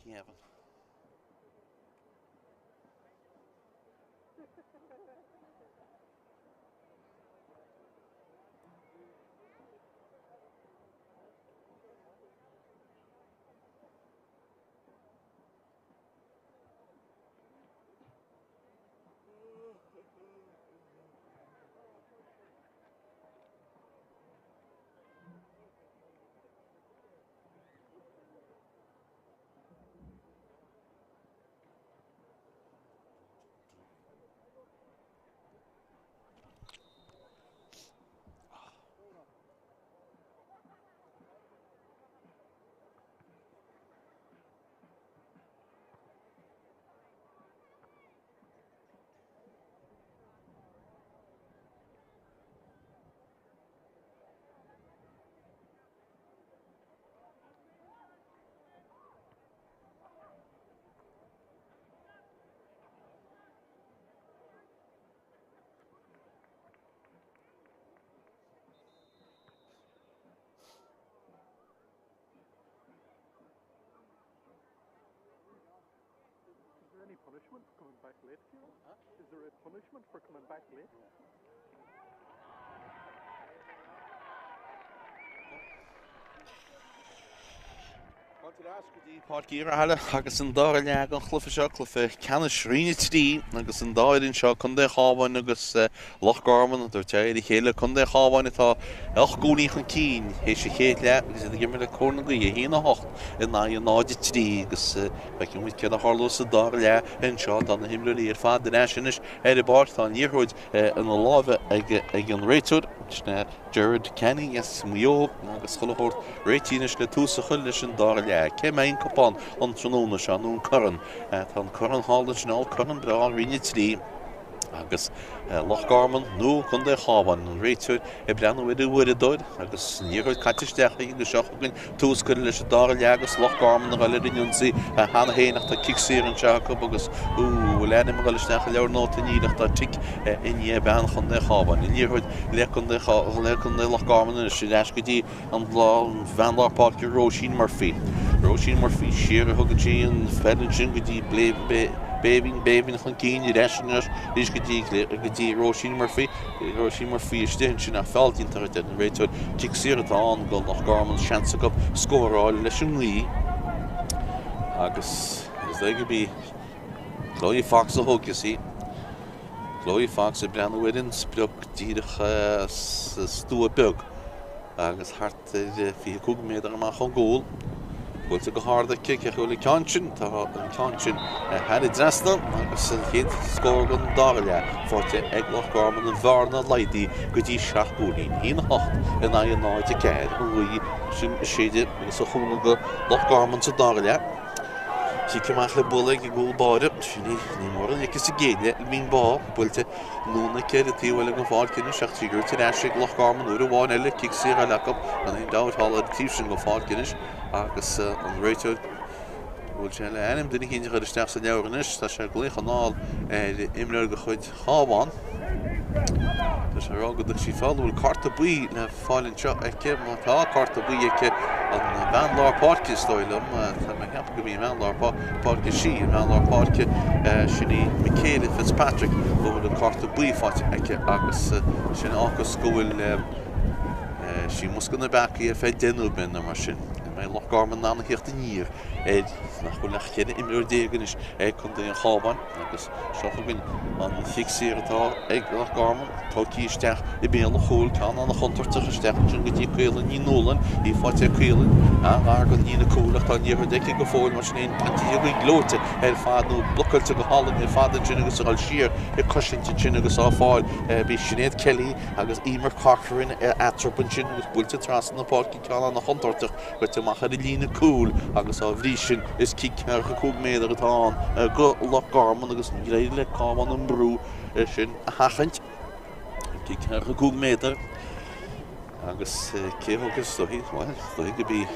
Kevin. Is there any punishment for coming back late, Kieran? Huh? Is there a punishment for coming back late? Fáilte ar ais go dtí Páirc Uí Rathaille agus an dara leath den chluiche seo, cluiche ceannais Roinn 3 agus an dá fhoireann seo, Contae an Chabháin agus Loch Garman, ag tabhairt aghaidh ar a chéile. Contae an Chabháin atá 8 gcúilín chun cinn théis an chéad leath agus iad ag imirt le cóir na gaoithe, 1-8 in aghaidh 0-3 agus feicfidh muid céard a tharlós sa dara leath anseo. Tá na himreoirí ar fad ar ais anois ar an bpáirc. Tá an liathróid ina láimhe ag an réiteoir, sin é Gerard Canning as Maigh Eo agus chuile shórt réitithe anois le tús a chur leis an dara leath. Cé mbeidh an cupán an tráthnóna seo nó an corn? Tá an corn thall ansin, corn breá Roinn 3 agus Loch Garman nó Contae an Chabháin, an réiteoir ag breathnú ar an uaireadóir agus an liathróid caite isteach aige agus seo chugainn tús curtha leis an dara leath agus Loch Garman ag dul ar an ionsaí cheana féin ach tá cic saor anseo acu agus an bhfuil ainm ag dul isteach i leabhar nótaí níl ach tá tic i ndiaidh bean Chontae an Chabháin. An liathróid le Contae le Contae Loch Garman anois ar ais go dtí an bhean lár páirce Róisín Murphy. Róisín Murphy siar a thugann sí an pheil ansin go dtí Béibhinn, Béibhinn chun cinn ar ais anois arís go dtí go dtí Róisín Murphy. Róisín Murphy istigh ansin ach feall déanta uirthi, deir an réiteoir. Cic saor atá ann do Loch Garman, seans acu scóráil leis an ngaoth agus is dóigh gurb í Chloe Fox a thógfas í. Chloe Fox ag breathnú ar an sprioc díreach sa stua beag agus thart ar 25 méadar amach ón gcúl. Buailte go hard aici, cé acu an ceann sin? Tá an ceann sin thar an dtrasnán agus an chéad scór den dara leath faighte ag Loch Garman an bhearna laghdaithe go dtí 7 gcúilín, 1-8 in aghaidh 0-4. An ghaoth sin ag séideadh agus a chúnamh do Loch Garman sa dara leath. Cic amach le bualadh ag an gcúl báire. Sin í, ní mór an aici sa gcéad leath. Mín Bá buailte anonn aici ar an taobh eile den pháirc anois ach tá sí gnóite ar ais ag Loch Garman uair amháin eile. Cic saor eile acu gan aon dabht thall ar an taobh sin den pháirc anois agus an réiteoir, bhfuil sé le ainm duine eicínt a chur isteach sa leabhar anois, tá sé ag glaoch anall ar imreoir de chuid Chabhán. Tá sé ag rá go dtuig sí foul, bhfuil cárta buí le fáil anseo aici. Má tá cárta buí aici, an bhean lár páirce is dóigh liom, tá mé ag ceapadh go mbí an bhean lár páirce, sí an bhean lár páirce, sin í Michaela Fitzpatrick, go bhfuil an cárta buí faighte aici agus sin a fhágas go bhfuil sí i mbosca na bpeacaí ar feadh 10 nóiméad nó mar sin. An mbeidh Loch Garman in ann a theacht aniar air nach bhfuil ach 14 imreoir anois ag Contae an Chabháin agus seo chugainn an chic saor atá ag Loch Garman, tógtha isteach i mbéal an chúil, ceann an-chontúirteach isteach ansin go dtí Caolann Ní Nualláin, í faighte ag Caolann, an-ghar don líne cúil ach tá an liathróid aici go fóill mar sin féin, bainte di gleoite ar fad nó blocáilte go hálainn ar fad ansin agus ag dul siar ag cosaint ansin agus á fáil bhí Sinéad Kelly agus Emer Corcoran eatarthu ansin agus buailte trasna na páirce ceann an-chontúirteach Goite amach ar an líne cúil agus á bhrí sin is cic 45 méadar atá ann go Loch Garman agus níor éirigh le Cabhán an brú sin a sheachaint. Cic 45 méadar agus cé a thógfas is dóichí? Bhuel, is dóichí go b'í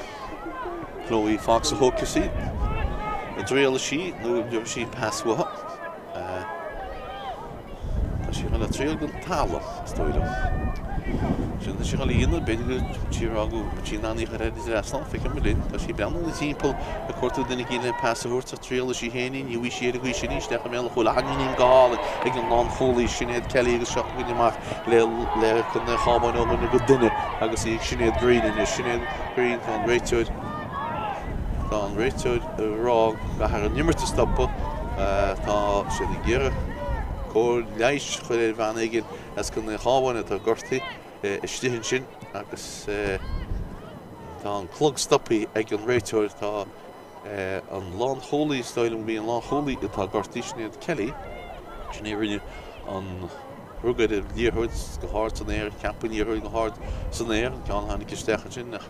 Chloe Fox a thógfas í. An dtriailfidh sí nó an gheobhaidh sí pas uathu? Tá sí ag dul a triail den talamh, is dóigh liom. Sin tá sí ag dul a dhéanamh, b'fhéidir go bhfuil sí ag rá go bhfuil sí in ann í a chur thar an trasnán, feicfidh muid linn. Tá sí ag breathnú ina timpeall ag cuartú duine éicint le pas a thabhairt ach triailfidh sí féin í, ní bhfaighidh sí ar an gcaoi sin í, isteach i mbéal an chúil. An-ghníomh go hálainn ag an lánchúlaí Sinéad Kelly agus seo chugainn amach le le Contae an Chabháin ó dhuine go duine agus í ag Sinéad Greene anois. Sinéad Greene, tá an réiteoir. Tá an réiteoir ag rá go gcaithfear an imirt a stopadh. Tá siad ag iarraidh cóir leighis a chur ar bhean éigin as Contae an Chabháin atá gortaithe istigh ansin agus tá an clog stoptha ag an réiteoir. Tá an lánchúlaí, is dóigh liom go mb'í an lánchúlaí atá gortaithe, Sinéad Kelly, sin í a rinne an rug ar an liathróid go hard san aer, cheap an liathróid go hard san aer, an ceann a tháinig isteach ansin ach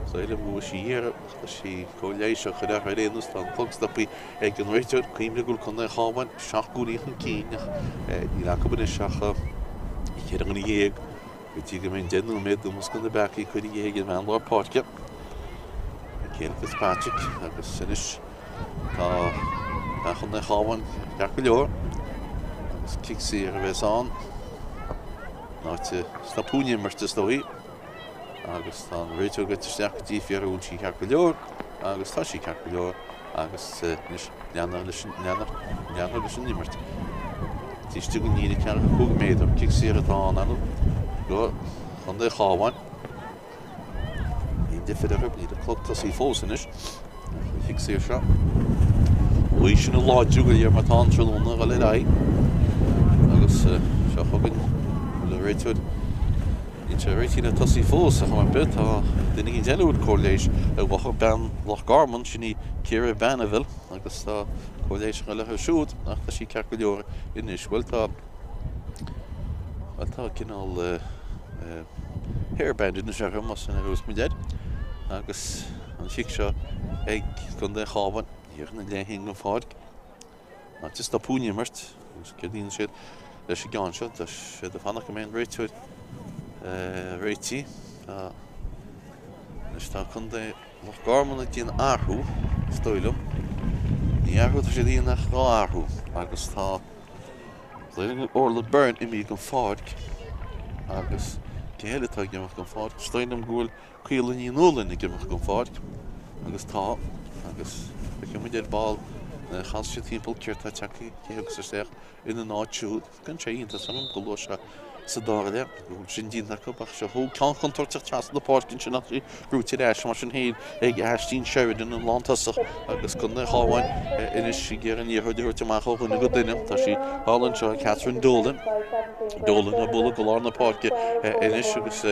Is dóigh liom go bhfuil sí iarraidh ach tá sí cóir leighis á chur uirthi ar aon nós. Tá an clog stoptha ag an réiteoir. Cuimhnigh go bhfuil Contae an Chabháin 7 gcúilín chun cinn ach níl acu anois ach 14 dhuine go dtí go mbeidh an 10 nóiméad i mbosca na bpeacaí curtha ag an bhean lár páirce, Michaela Fitzpatrick, agus anois tá bean Chontae an Chabháin ceart go leor agus cic saor a bheas ann. In áit stopadh an imirt is dóigh. Agus tá an réiteoir gaibhte isteach go dtí fiafraí an bhfuil sí ceart go leor agus tá sí ceart go leor agus anois leanfar leis an leanfar leis an imirt. Taobh istigh den líne 45 méadar, cic saor atá ann ann go Chontae Chabháin. Níl difear orthu, níl an clog tosaithe fós anois. An chic saor seo. An ghaoth sin ag láidriú go léir mar tá an tráthnóna ag dul ar aghaidh. Agus seo chugainn an réiteoir. Níl sé réitithe le tosaí fós ach ar bith tá duine éigin eile a bhfuil cóir leighis i bhfochair bean Loch Garman, sin í Ciara Banaville agus tá cóir leighis ag dul uirthi siúd ach tá sí ceart go leor anois. Bhuel tá bhuel tá cineál hairband anois uirthi más in a thuas muid air agus an chic seo ag Contae an Chabháin thiar ina leath féin den pháirc. Ná stopadh an imirt agus céard a dhéanann siad leis an gceann seo? Tá siad ag fanacht go mbeidh an réiteoir réitithe. Anois tá Contae Loch Garman ag déanamh athrú, is dóigh liom. Ní athrú atá siad a dhéanamh ach dhá athrú agus tá Orla Byrne imithe den pháirc agus cé eile atá ag imeacht den pháirc? Is dóigh liom go bhfuil Caola Ní Nualláin ag imeacht den pháirc agus tá agus feicfidh muid ar ball nuair a chas siad timpeall céard tá tagtha cé thiocfas isteach ina n-áit siúd. Cuireann sé iontas orm go luath seo sa dara leath go bhfuil sin déanta acu ach seo chugainn ceann contúirteach trasna na páirce ansin ach gnóite ar ais mar sin féin ag Aistín Sheridan an lántosach agus Contae an Chabháin anois ag iarraidh an liathróid a thabhairt amach ó dhuine go duine. Tá sí thall anseo ag Catherine Dolan. Dolan á bualadh go lár na páirce anois agus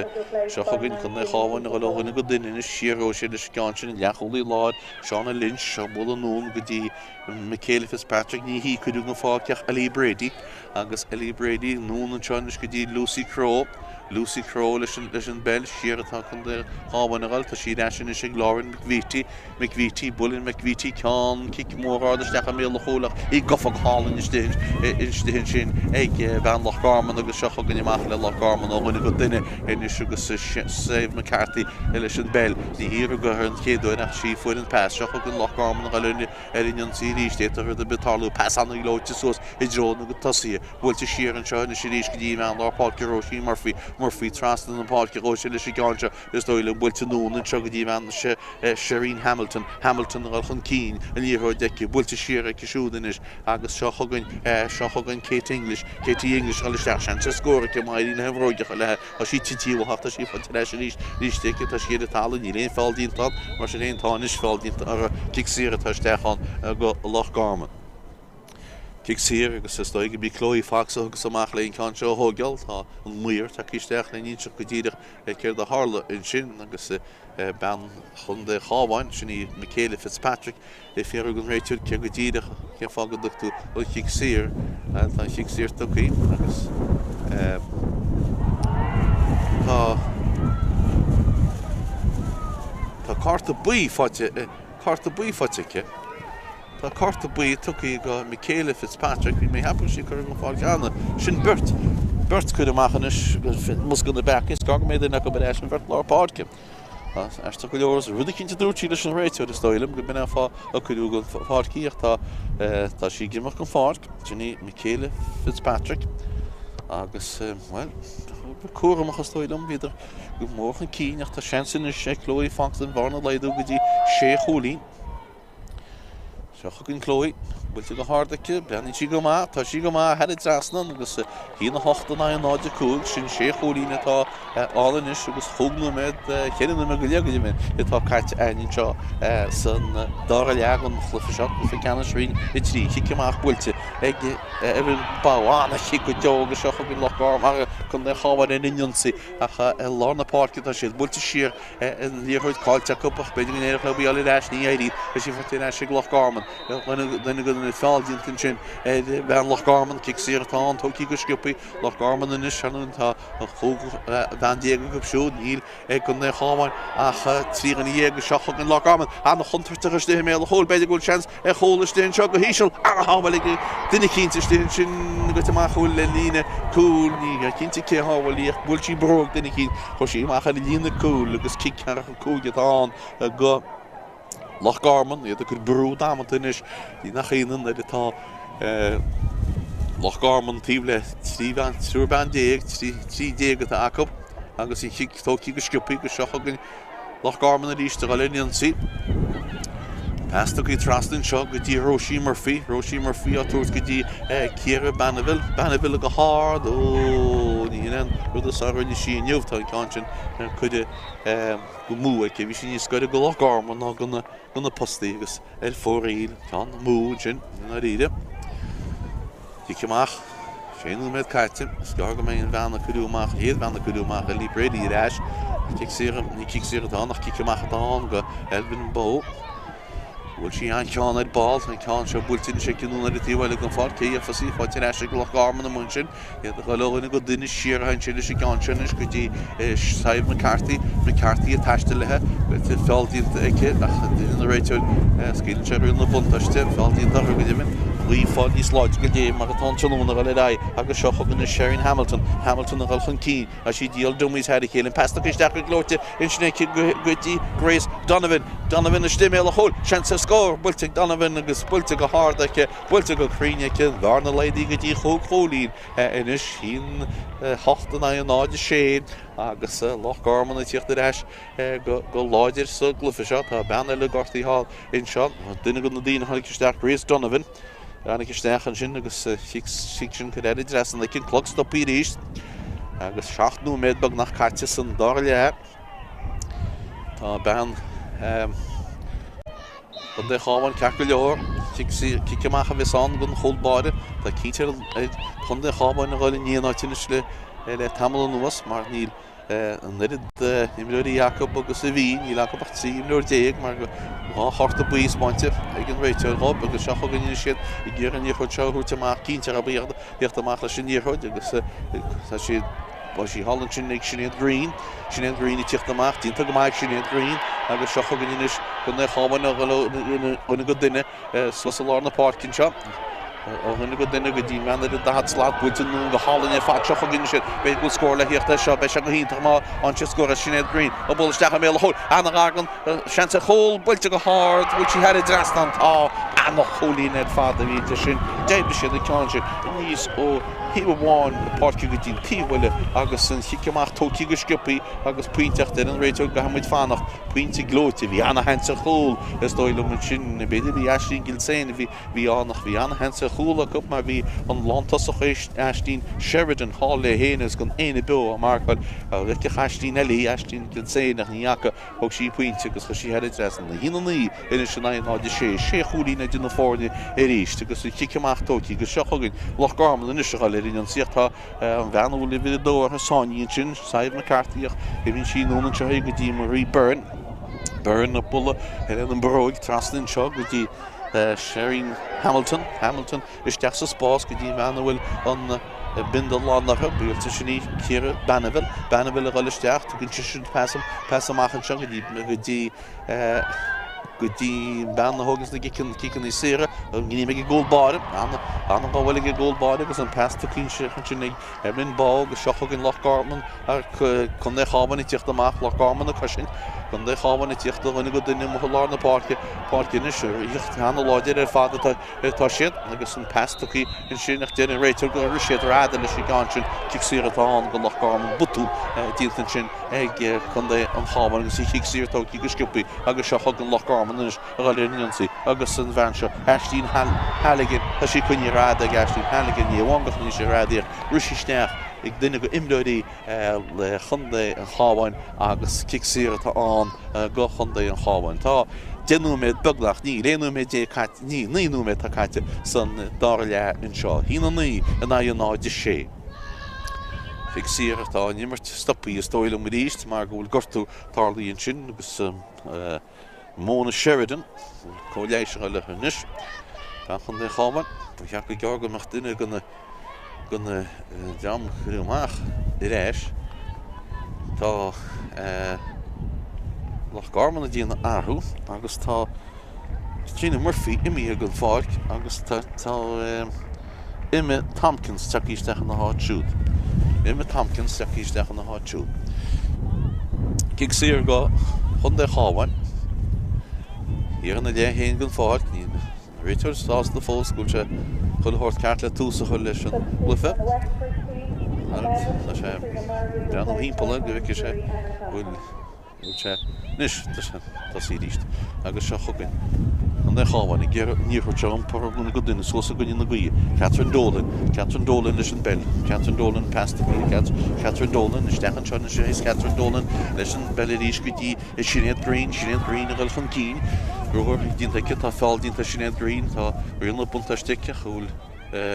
seo chugainn Contae an Chabháin a dhul ó dhuine go duine anois siar ó sin leis an gceann sin leathchúlaí láir Shauna Lynch á bualadh anonn go dtí Michaela Fitzpatrick ní hí cuireadh den pháirc ach Ellie Brady agus Ellie Brady anonn anseo anois go dtí Lucy Crowe. Lucy Crowe leis an leis an bpeil, siar atá Contae an Chabháin a dhul, tá sí ar ais anois ag Lauren McVeety, McVeety, buaileann McVeety ceann, cic mór ard isteach i mbéal an chúil ach í gafa go hálainn istigh istigh ansin ag bean Loch Garman agus seo chugainn amach le Loch Garman ó dhuine go duine anois agus Sadhbh McCarthy leis an bpeil. Ní hí a rug uirthi an chéad uair ach sí a fuair an pas. Seo chugainn Loch Garman a dhul ar an ionsaí arís. D'fhéadfadh rud ar bith tarlú. Pas an-ghleoite suas i dtreo na tosaithe. Buailte siar anseo anois arís go dtí an bhean lár páirce Róisín Murphy. Murphy trasna na páirce gabhfaidh sí leis an gceann seo is dóigh liom. Buailte anonn anseo go dtí an bhean Shireen Hamilton. Hamilton a dhul chun cinn, an liathróid aici. Buailte siar aici siúd anois agus seo chugainn, seo chugainn Kate English. Katie English a dhul isteach. Seans ar scór aici má éiríonn léi an bhróig a chur léi. Tá sí tite uaithi ach tá sí faighte ar ais arís arís aici. Tá sí ar an talamh. Níl aon feall déanta ann. Mar sin féin tá anois feall déanta uirthi. Cic saor atá isteach ann go Loch Garman. Cic saor agus is dóigh go b'í Chloe Fox a thugas amach le an ceann seo a thóigeáil. Tá an maor tagtha isteach le n-inseacht go díreach céard a tharla ansin agus bean Chontae Chabháin, sin í Michaela Fitzpatrick, ag fiafraí den réiteoir cé go díreach cén fáth go dtug tú an chic saor. Tá an chic saor tugtha agus tá tá cárta buí faighte cárta buí faighte aici. Tá cárta buí tugtha go Michaela Fitzpatrick, bhí mé ag ceapadh go raibh sí curtha den pháirc cheana. Sin beirt, beirt curtha amach anois i mbosca na bpeacaí. Is gá go mbeidh duine acu ar ais, an bheirt lár páirce. Aisteach go leor, rud eicínt a dúirt sí leis an réiteoir, is dóigh liom, go b'in an fáth a cuireadh den pháirc í ach tá, tá sí ag imeacht den pháirc. Sin í Michaela Fitzpatrick agus, bhuel, cúramach is dóigh liom, bhíodar go mór chun cinn ach tá seans anois ag Chloe Fox an bhearna a laghdú go dtí sé chúilín. Seo chugainn Chloe, buailte go hard aici, breathnaíonn sí go maith, tá sí go maith thar an trasnán agus 1 8 in aghaidh 0 5, sin sé chúilín atá ann anois agus chúig nóiméad, cheithre nóiméad go leith go deimhin, atá caite againn anseo san dara leath den chluiche seo, cluiche ceannais Roinn 3, cic amach buailte ag Erin Bowe, an-chic go deo agus seo chugainn Loch Garman, Contae an Chabháin ar an ionsaí ach i lár na páirce tá siad buailte siar An liathróid caillte acu ach b'fhéidir go n-éireodh leo í a fháil ar ais, ní éiríonn. Tá sí faighte ar ais ag Loch Garman. Duine de na feall déanta ansin ar bhean Loch Garman. Cic saor atá ann, tógtha go sciobtha. Loch Garman anois, ar ndóigh, tá 15 bhean acu siúd. Níl ag Contae an Chabháin ach 13 dhuine. Seo chugainn Loch Garman. An-chontúirteach istigh i mbéal an chúil. B'fhéidir go bhfuil seans ar chúl istigh anseo go híseal. An-shábháil ag duine eicínt istigh ansin goite amach ó le líne cúil. Ní cinnte cé a shábháil í ach bhuail sí bróg duine eicínt. Chuaigh sí amach ar an líne cúil agus cic ceathracha 5 atá ann go Loch Garman. Iad ag cur brú damanta anois. Ní nach ionadh nuair atá Loch Garman taobh le 13 bhean, triúr bean, 13 atá acu agus an chic tógtha go sciobtha agus seo chugainn Loch Garman arís ag dul ar an ionsaí. Pas tugtha trasna anseo go dtí Róisín Murphy. Róisín Murphy á tabhairt go dtí Ciara Banaville. Banaville go hard. Ó, ní hin an rud is fearr a rinne sí inniu. Tá an ceann sin curtha go amú aici. Bhí sí níos gaire go Loch Garman ná go na postaí agus ar fóraoil. Ceann amú ansin, i ndáiríre. Cic amach. Sé nóiméad caite. Is gearr go mbeidh an bhean a cuireadh amach, an chéad bhean a cuireadh amach, Ellie Brady, ar ais. Cic saor, ní cic saor atá ann ach cic amach atá ann go Elvin Bowe. Bhuail sí an ceann ar ball, an ceann seo buailte anois aici anonn ar an taobh eile den pháirc. Cé a gheofas í? Faighte ar ais ag Loch Garman amuigh ansin. Iad ag dul ó dhuine go duine siar ansin leis an gceann seo anois go dtí Sadhbh McCarthy. McCarthy ag taisteal léi. Feall déanta aici ach deireann an réiteoir, scaoileann sé riail na buntáiste. Feall déanta uirthi go deimhin. Gaoth ag fáil níos láidre go léir mar atá an tráthnóna ag dul ar aghaidh agus seo chugainn anois Shereen Hamilton. Hamilton ag dul chun cinn. Tá sí ag díol dummies thar a chéile. An pas tugtha isteach go gleoite ansin aici go dtí Grace Donovan. Donovan istigh i mbéal an chúil. Seans ar scór buailte ag Donovan agus buailte go hard aici. Buailte go cruinn aici, an bhearna laghdaithe go dtí chúig chúilín anois, 1, 8 in aghaidh 0, 6 agus Loch Garman ag tíocht ar ais go láidir sa gcluiche seo. Tá bean eile gortaithe thall anseo, duine de na daoine a tháinig isteach, Grace Donovan, a tháinig isteach ansin agus chic sin curtha thar an trasnán aici, an clog stoptha arís agus 7 nóiméad beagnach caite san dara leath. Tá bean Chontae an Chabháin ceart go leor. Cic amach a bheas ann don chúl báire. Tá cinnte ar Chontae an Chabháin a dhul in aon áit anois le tamall anuas mar níl an oiread imreoirí acu agus a bhí. Níl acu ach 13 imreoir mar dhá chárta buí spáinte ag an réiteoir dhóibh agus seo chugainn anois iad ag iarraidh an liathróid seo a thabhairt amach. Cinnte a bhí theacht amach leis an liathróid agus tá siad. Tá sí thall ansin ag Sinéad Greene. Sinéad Greene ag tíocht amach. Déanta go maith ag Sinéad Greene agus seo chugainn anois Contae an Chabháin ó dhuine go duine suas i lár na páirce anseo. Ó dhuine go duine go dtí an bhean ar an 40 slat buailte anonn go hálainn ar fad. Seo chugainn ansin. B'fhéidir go bhfuil scór le thíocht air seo. Beidh sé go hiontach má fhaigheann siad scór as Sinéad Greene. Ag bualadh isteach i mbéal an chúil. Ana-ghar don seans ar chúl. Buailte go hard. Bhfuil sí thar an dtrasnán? Tá. Ana-chúilín ar fad a bhí inti sin. D'oibrigh siad an ceann sin aníos ó thaobh amháin na páirce go dtí an taobh eile agus an chic amach tógtha go sciobtha agus pointe ach deir an réiteoir go gcaithfidh muid fanacht. Pointe gleoite. Bhí ana-sheans ar chúl is dóigh liom ansin. B'fhéidir bhí Aisling Gilsenan a bhí Bhí ann ach bhí ana-sheans ar chúl acu mar bhí an lántosach Aisling Sheridan thall léi féin agus gan éinne beo á marcáil. Dá bhfeicfeadh Aisling eile í, Aisling Gilsenan, ach ní fhaca, thóg sí pointe agus chuir sí thar an dtrasnán. 1-9 anois in aghaidh 0-6. Sé chúilín idir na foirne arís agus an cic amach tógtha agus seo chugainn Loch Garman anois a dhul ar an ionsaí ach tá an bhean a bhfuil uimhir 2 uirthi sáinnithe ansin, Sadhbh McCarthy ach imíonn sí anonn anseo go dtí Marie Byrne. Byrne ag bualadh ar an mbróig trasna anseo go dtí Shireen Hamilton, Hamilton isteach sa spás go dtí an bhean a bhfuil an binda lán uirthi, buailte sin í Ciara Banaville, Banaville a dhul isteach, tugann sise pas, pas amach anseo go dtí, go dtí, go dtí an bean a thóganns na ciceanna saora, an gníomh ag an gcúl báire, an-ghabháil ag an gcúl báire agus an pas tugtha ansin ag Erin Bowe agus seo chugainn Loch Garman Contae an Chabháin ag tíocht amach, Loch Garman ag cosaint, Contae an Chabháin ag tíocht ó dhuine go duine amuigh i lár na páirce, páirce anois, ag tíocht ana-láidir ar fad atá atá siad agus an pas tugtha ansin ach deir an réiteoir gur rith siad ró-fhada leis an gceann sin, cic saor atá ann go Loch Garman, botún déanta ansin ag Contae an Chabháin agus an chic saor tógtha go sciobtha agus seo chugainn Loch Garman anois. a dhul ar an ionsaí agus an bhean seo, Aisling Halligan, tá sí coinnithe rófhada ag Aisling Halligan, ní amháin gur choinnigh sí rófhada í ach rith sí isteach ag duine de imreoirí Chontae an Chabháin agus cic saor atá ann go Chontae an Chabháin. Tá 10 nóiméad beagnach, níl 11 nóiméad caite, ní, 9 nóiméad atá caite san dara leath anseo. 1-9 in aghaidh 0-6. Cic saor atá an imirt stoptha is dóigh liom arís mar go bhfuil gortú tarlaithe ansin agus Mona Sheridan, cóir leighis a dhul uirthi anois. Bean Chontae an Chabháin, ba cheart go gearr go mbeadh duine den den dream a cuireadh amach ar ais. Tá Loch Garman ag déanamh athrú agus tá Caitríona Murphy imithe den pháirc agus tá Emma Tompkins tagtha isteach ina háit siúd. Emma Tompkins tagtha isteach ina háit siúd. Cic saor go Chontae Chabháin. Thiar ina leath féin den pháirc. Níl an réiteoir sásta fós go bhfuil sé chuile shórt ceart le tús a chur leis an gcluiche. Agus tá sé ag breathnú thimpeall air go bhfeicfidh sé go bhfuil Bhfuil sé anois? Tá sé tosaithe arís. Agus seo chugainn Contae an Chabháin ag iarraidh an liathróid seo a iompar ó dhuine go duine suas i gcoinne na gaoithe. Catherine Dolan. Catherine Dolan leis an bpeil. Catherine Dolan pas tugtha ag Catherine Dolan isteach anseo anois is Catherine Dolan leis an bpeil arís go dtí Sinéad Greene. Sinéad Greene ag dul chun cinn. Ruathar déanta aici. Tá feall déanta ar Sinéad Greene. Tá riail na buntáiste aici ach an bhfuil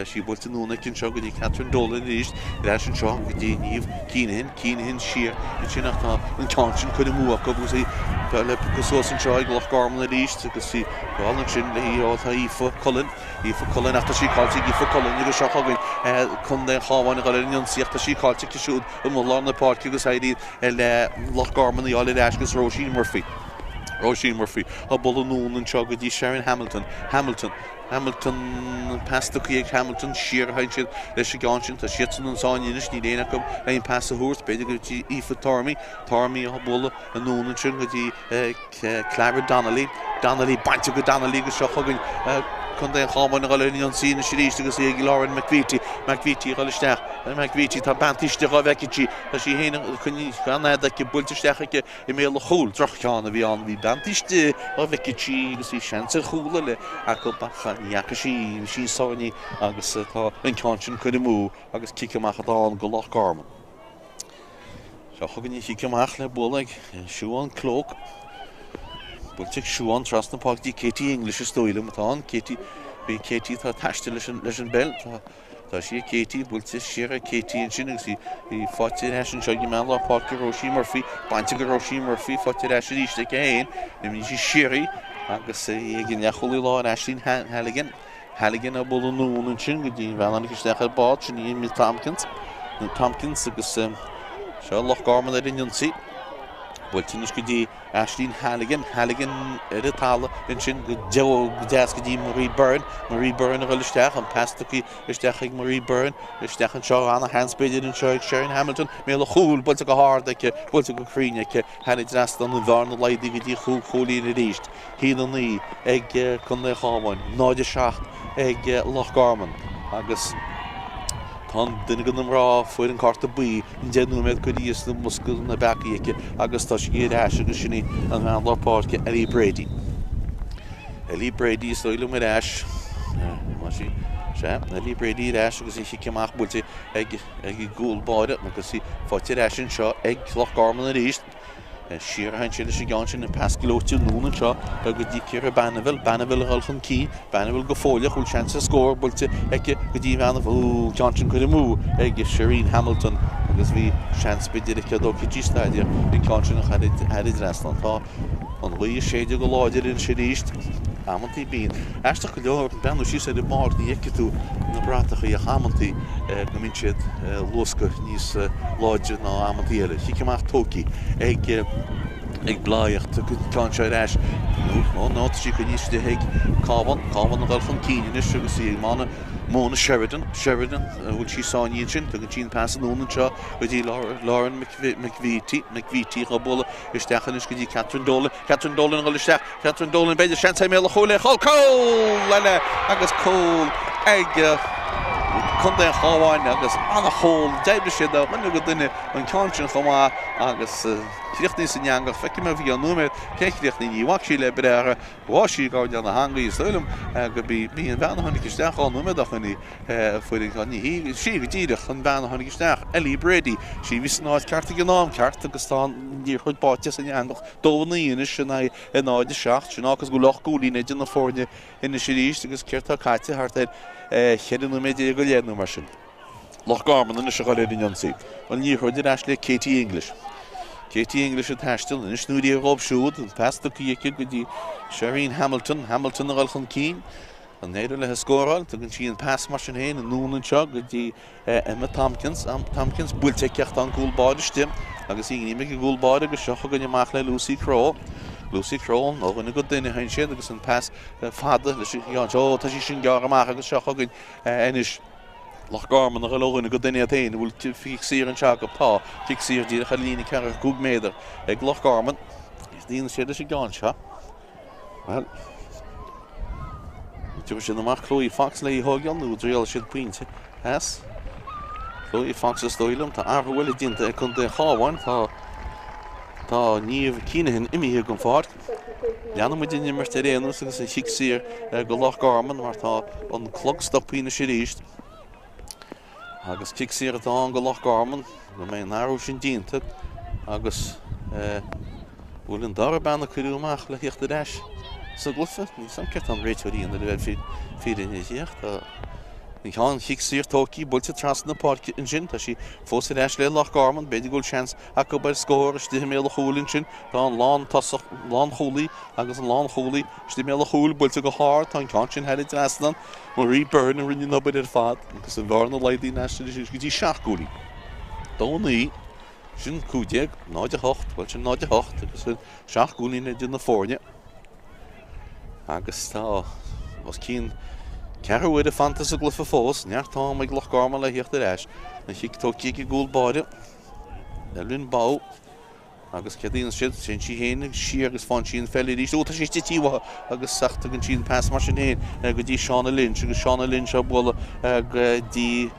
sí buailte anonn aici anseo go dtí Catherine Dolan arís, ar ais anseo go dtí Niamh Keenahan, Keenahan siar ansin ach tá an ceann sin curtha amú acu agus í le piocadh suas anseo ag Loch Garman arís agus í thall ansin léi ó tá Aoife Cullen, Aoife Cullen ach tá sí caillte ag Aoife Cullen agus seo chugainn Contae an Chabháin ag dul ar an ionsaí ach tá sí caillte aici siúd i lár na páirce agus éiríonn le Loch Garman í fháil ar ais agus Róisín Murphy. Róisín Murphy ag bualadh anonn anseo go dtí Sharon Hamilton, Hamilton. Hamilton, Pas tugtha ag Hamilton, siar a théann siad leis an gceann sin. Tá siadsan in sáinn anois, níl éinne acu le aon pas a thabhairt. B'fhéidir go dtí Aoife Tormey. Tormey á bualadh anonn ansin go dtí Clara Donnelly. Donnelly bainte go Donnelly agus seo chugainn Contae an Chabháin ag dul ar an ionsaí anois arís agus í ag Lauren McVeety. McVeety ag dul isteach. McVeety, tá bean istigh dhá bhfeiceann sí. Tá sí féin coinnithe gan fhad aici, buailte isteach aici. I mbéal an chúil, droch-cheann a bhí ann, bhí bean istigh dhá bhfeiceadh sí agus bhí seans ar chúl eile acu ach ní fhaca sí, bhí sí sáinnithe agus tá an ceann sin curtha amú agus cic amach atá ann go Loch Garman. Seo chugainn an chic amach le bualadh ag Siobhán Cloke. Buailte ag Siobhán trasna páirce go dtí Katie English is dóigh liom atá ann. Katie, bhí Katie atá ag taisteal leis an, leis an bpeil. Tá Tá sí ag Katie, buailte siar ag Katie ansin agus í faighte ar ais anseo ag an mbean lár páirce Róisín Murphy, bainte go Róisín Murphy, faighte ar ais arís aici féin, imíonn sí siar í agus í ag an leathchúlaí láir Aisling Halligan. Halligan á bualadh anonn ansin go dtí an bhean a tháinig isteach ar bord, sin í Emma Tompkins. Tompkins agus seo Loch Garman ar an ionsaí. Buailte anois go dtí Aisling Halligan, Halligan ar an talamh ansin go deas go dtí Marie Byrne, Marie Byrne a dhul isteach, an pas tugtha isteach ag Marie Byrne, isteach anseo, ana-sheans b'fhéidir anseo ag Sharon Hamilton, i mbéal an chúil, buailte go hard aici, buailte go cruinn aici, thar an dtrasnán, an bhearna laghdaithe go dtí chúig chúilín arís. 1-9 ag Contae an Chabháin, 0-7 ag Loch Garman agus tá an duine de na mná a fuair an cárta buí an 10 nóiméad curtha i mbosca na bpeacaí aici agus tá sí ar ais agus sin í an bhean lár páirce Ellie Brady. Ellie Brady is dóigh liom ar ais. Tá sí, sea, Ellie Brady ar ais agus an chic amach buailte ag ag an gcúl báire agus í faighte ar ais anseo ag Loch Garman arís. Siar a théann sé leis an gceann sin, an pas gleoite anonn anseo go dtí Ciara Banville. Banville a dhul chun cinn. Banville go fóilleach, bhfuil seans ar scór buailte aici go dtí an bhean, an ceann sin curtha amú ag Shireen Hamilton agus bhí seans b'fhéidir aici ó Cití Staidéir an ceann sin a chur thar an dtrasnán. Tá an ghaoth ag séideadh go láidir anois arís. Amantaí bíonn. Aisteach go leor, breathnú síos ar an bpáirc ní fheicfidh tú na bratachaí ach amantaí go mbíonn siad ag luascadh níos láidre ná amantaí eile. Chic amach tógtha ag ag Blythe ach tugann an ceann seo ar ais. Nó, nó, tá sí coinnithe istigh ag Cabhán. Cabhán ag dul chun cinn anois agus í ag Mona, Mona Sheridan. Sheridan, an bhfuil sí sáinnithe ansin? Tugann sí an pas anonn anseo go dtí Lauren McVeety. McVeety á bualadh isteach anois go dtí Catherine Dolan. Catherine Dolan ag dul isteach. Catherine Dolan, b'fhéidir seans i mbéal an chúil é chúl, cúl eile agus cúl ag Contae an Chabháin agus an-chúl. D'oibrigh siad ó dhuine go duine an ceann sin chomh maith agus críochnaithe san eangach. Feicfidh mé faoi cheann nóiméad cé chríochnaigh. Ní bhac sí le breith orthu. Bháigh sí ag gabháil na heangaí. Is dóigh liom go b'í an bhean a tháinig isteach 2 nóiméad ó shin í a fuair an ceann. Ní hí, sí go díreach an bhean a tháinig isteach, Ellie Brady. Sí a bhí san áit ceart ag an am ceart agus tá an liathróid báite san eangach. 2-9 anois in aghaidh 0-7. Sin fágfas go bhfuil 8 gcúilín idir na foirne anois arís agus céard tá caite thart ar 14 nóiméad go leith nó mar sin. Loch Garman anois a dhul ar an ionsaí. An liathróid ar ais le Katie English. Katie English ag taisteal anois nuair a dhóibh siúd. An pas tugtha aici go dtí Shireen Hamilton. Hamilton a dhul chun cinn. An éireoidh léi scóráil? Tugann sí an pas mar sin féin anonn anseo go dtí Emma Tompkins, Tompkins buailte aici ach tá an cúl báire istigh agus í ag an gcúl báire agus seo chugainn amach le Lucy Crowe. Lucy Crowe ó dhuine go duine a théann siad agus an pas fada leis an gceann seo. Tá sí sin gearr amach agus seo chugainn anois Loch Garman a dhul ó dhuine go duine iad féin. An bhfuil cic saor anseo acu? Tá. Cic saor díreach ar líne 45 méadar ag Loch Garman. Déanann siad leis an gceann seo. Bhuel, tiocfaidh siad amach Chloe Fox léi thógáil nó dtriailfidh siad pointe as. Chloe Fox is dóigh liom, tá athrú eile déanta ag Contae an Chabháin, tá tá Niamh Keenahan imithe den pháirc. Leanfaidh muid an imirt ar aon nós agus an chic saor go Loch Garman mar tá an clog stoptha anois arís. Agus cic saor atá ann go Loch Garman, go mbeidh an athrú sin déanta agus bhfuil an dara bean a cuireadh amach le theacht ar ais sa gcluiche. Níl 's agam céard tá an réiteoir a dhéanamh le bheith fírinne a theacht. Tá an ceann chic saor tógtha, buailte trasna na páirce ansin. Tá sí fós ar ais le Loch Garman. B'fhéidir go bhfuil seans acu ar scór istigh i mbéal an chúil ansin. Tá an lán-tosach, lánchúlaí agus an lánchúlaí istigh i mbéal an chúil buailte go hard. Tá an ceann sin thar an dtrasnán. Marie Byrne a rinne an obair ar fad agus an bhearna laghdaithe anois go dtí 7 gcúilín. 2 9, sin 15, 0 8, bhuel sin 0 8 agus sin 7 gcúilín idir na foirne. Agus tá os cionn ceathrú uaire fanta sa gcluiche fós, neart am ag Loch Garman le theacht ar ais. An chic tógtha ag an gcúl báire, Evelyn Bowe. Agus céard a dhéanann siad? Téann sí féin siar agus faigheann sí an pheil arís. Ó, tá sí istigh uaithi agus ach tugann sí an pas mar sin féin go dtí Shauna Lynch agus Shauna Lynch á bualadh go dtí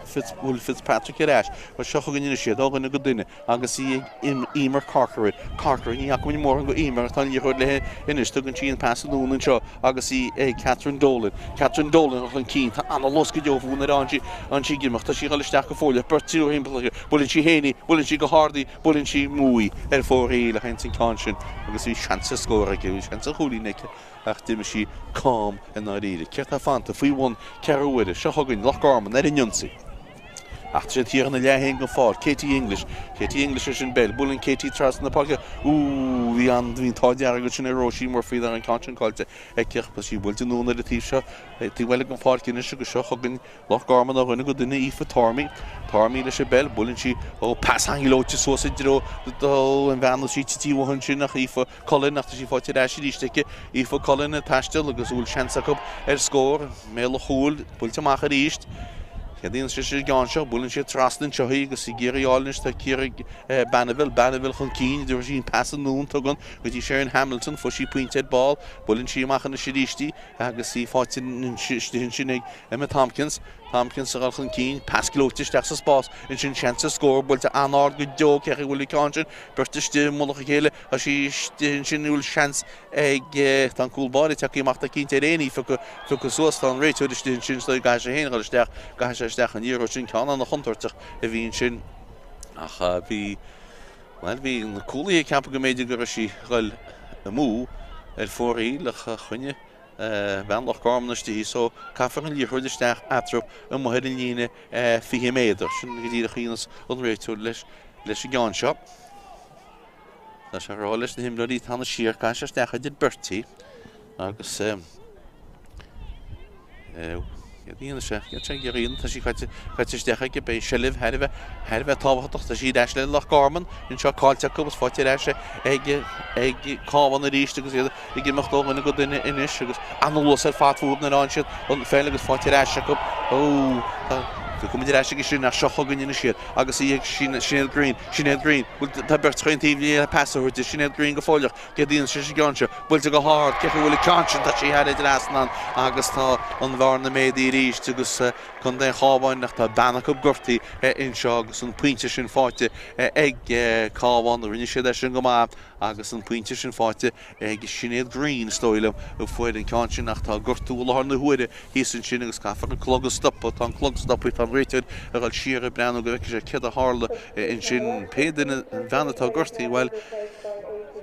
Fitz, bhfuil Fitzpatrick ar ais. Bhuel, seo chugainn anois iad, ó dhuine go duine agus í ag Emer Corcoran. Corcoran, ní fhaca muid mórán go Emer ach tá an liathróid léi anois. Tugann sí an pas anonn anseo agus í ag Catherine Dolan. Catherine Dolan chun cinn. Tá ana-luas go deo fúithi nuair a fhaigheann sí ag imeacht. Tá sí ag dul isteach go fóilleach. Beirt triúr thimpeall uirthi. Buaileann sí féin í, buaileann sí go hard í. Buaileann sí amú í ar fóraoil a théann an ceann sin agus bhí seans ar scór aici, bhí seans ar chúilín aici ach d'imigh sí cam i ndáiríre. Céard tá fanta faoi bhun ceathrú uaire? Seo chugainn Loch Garman ar an ionsaí. Ach tá siad thiar ina leath féin den pháirc. Katie English. Katie English leis an bpeil. Buaileann Katie trasna na páirce. Ooh, bhí an, bhí an t-ádh dearg ansin ar Róisín Murphy nach raibh an ceann sin caillte aici ach tá sí buailte anonn ar an taobh seo, taobh eile den pháirc anois agus seo chugainn Loch Garman ó dhuine go duine Aoife Tormey. Tormey leis an bpeil, buaileann sí, ó, pas an-ghleoite suas i dtreo an bhean sí tite uathu ansin ach Aoife Cullen ach tá sí faighte ar ais arís aici. Aoife Cullen ag taisteal agus an bhfuil seans acu ar scór. I mbéal an chúil, buailte amach arís. Céard a dhéanann sé an gceann seo? Buaileann sé trasna anseo í agus ag iarraidh a fháil anois tá Ciara Banville, Banville chun cinn, dtabharfaidh sí an pas anonn, tugann, go dtí Sharon Hamilton, fuair sí pointe ar ball, buaileann sí amach anois arís í agus í faighte istigh ansin ag Emma Tompkins. Tompkins ag dul chun cinn, pas gleoite isteach sa spás ansin, seans ar scór, buailte an-ard go deo, cé chaoi a bhfuil an ceann sin? Beirt istigh i mullach a chéile, tá sí istigh ansin, an bhfuil seans ag, tá an cúl báire tagtha amach, tá cinnte ar aon ní phiocadh, phiocadh suas, tá an réiteoir istigh ansin, so caithfidh sé féin a dhul isteach, caithfidh sé isteach an liathróid sin, ceann an-chontúirteach a bhí ansin ach bhí, bhuel, bhí na cúlaithe ag ceapadh go mb'fhéidir go raibh sí ag dhul amú ar fóraoil ach choinnigh bean Loch Garman istigh í so caithfear an liathróid isteach eatarthu amuigh ar an líne 20 méadar. Sin go díreach a dhéanas an réiteoir leis, leis an gceann seo. Tá sé ag rá leis na himreoirí teannadh siar, caithfidh sé isteach idir beirt í agus céard a dhéanfaidh sé? Céard sé ag iarraidh a dhéanamh? Tá sí caite, caite isteach aige, beidh seilbh thar a bheith, thar a bheith tábhachtach. Tá sí ar ais le Loch Garman, anseo caillte acu agus faighte ar ais ag, ag Cabhán arís agus iad ag imeacht ó dhuine go duine anois agus an-luas ar fad fúthu nuair a fhaigheann siad an pheil agus faighte ar ais acu. Ó, tá, tiocfaimid ar ais aige sin ach seo chugainn anois iad agus í ag Sinéad Greene. Sinéad Greene, bhuel tá beirt chaon taobh le pas a thabhairt di, Sinéad Greene go fóilleach, céard a dhéanann sí sa gceann seo, buailte go hard, cé chaoi a bhfuil an ceann sin, tá sí thar an dtrasnán agus tá an bhearna méadaithe arís agus Contae an Chabháin ach tá bean acu gortaithe anseo agus an pointe sin faighte ag Cabhán, rinne siad é sin go maith agus an pointe sin faighte ag Sinéad Greene, is dóigh liom, a fuair an ceann sin ach tá gortú i láthair na huaire thíos ansin agus caithfear an clog a stopadh. Tá an clog stoptha, tá an réiteoir ag dul siar ag breathnú go bhfeicfidh sé céard a tharla ansin. Pé duine, an bhean atá gortaithe, bhuel,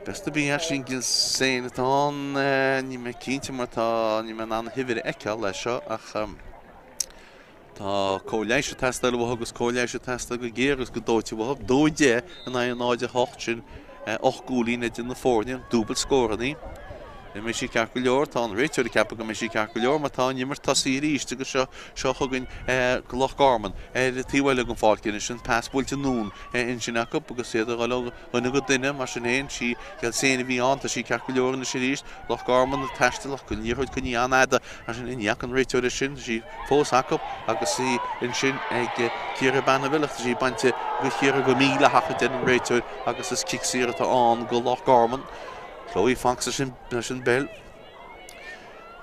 b'fhéidir gurb í Aisling Gilsane atá ann, níl mé cinnte mar tá, níl mé in ann a huimhir a fheiceáil leis seo ach. Tá cóir leighis ag teastáil uathu agus cóir leighis ag teastáil go géar agus go dóite uathu. 2-10 in aghaidh 0-8, sin 8 gcúilín idir na foirne, dúbailt scóranna. An mbeidh sí ceart go leor? Tá an réiteoir ag ceapadh go mbeidh sí ceart go leor mar tá an imirt tosaithe arís agus seo seo chugainn Loch Garman ar an taobh eile den pháirc anois, an pas buailte anonn ansin acu agus iad ag dul ó dhuine go duine, mar sin féin, sí Gilsane a bhí ann, tá sí ceart go leor anois arís. Loch Garman ag taisteal ach an liathróid coinnithe an-fhada, mar sin ní fhaca an réiteoir é sin, tá sí fós acu agus í ansin ag Ciara Banville ach tá sí bainte go Chiara go mídhleathach, a deir an réiteoir agus is cic saor atá ann go Loch Garman. Chloe Fox leis an bpeil.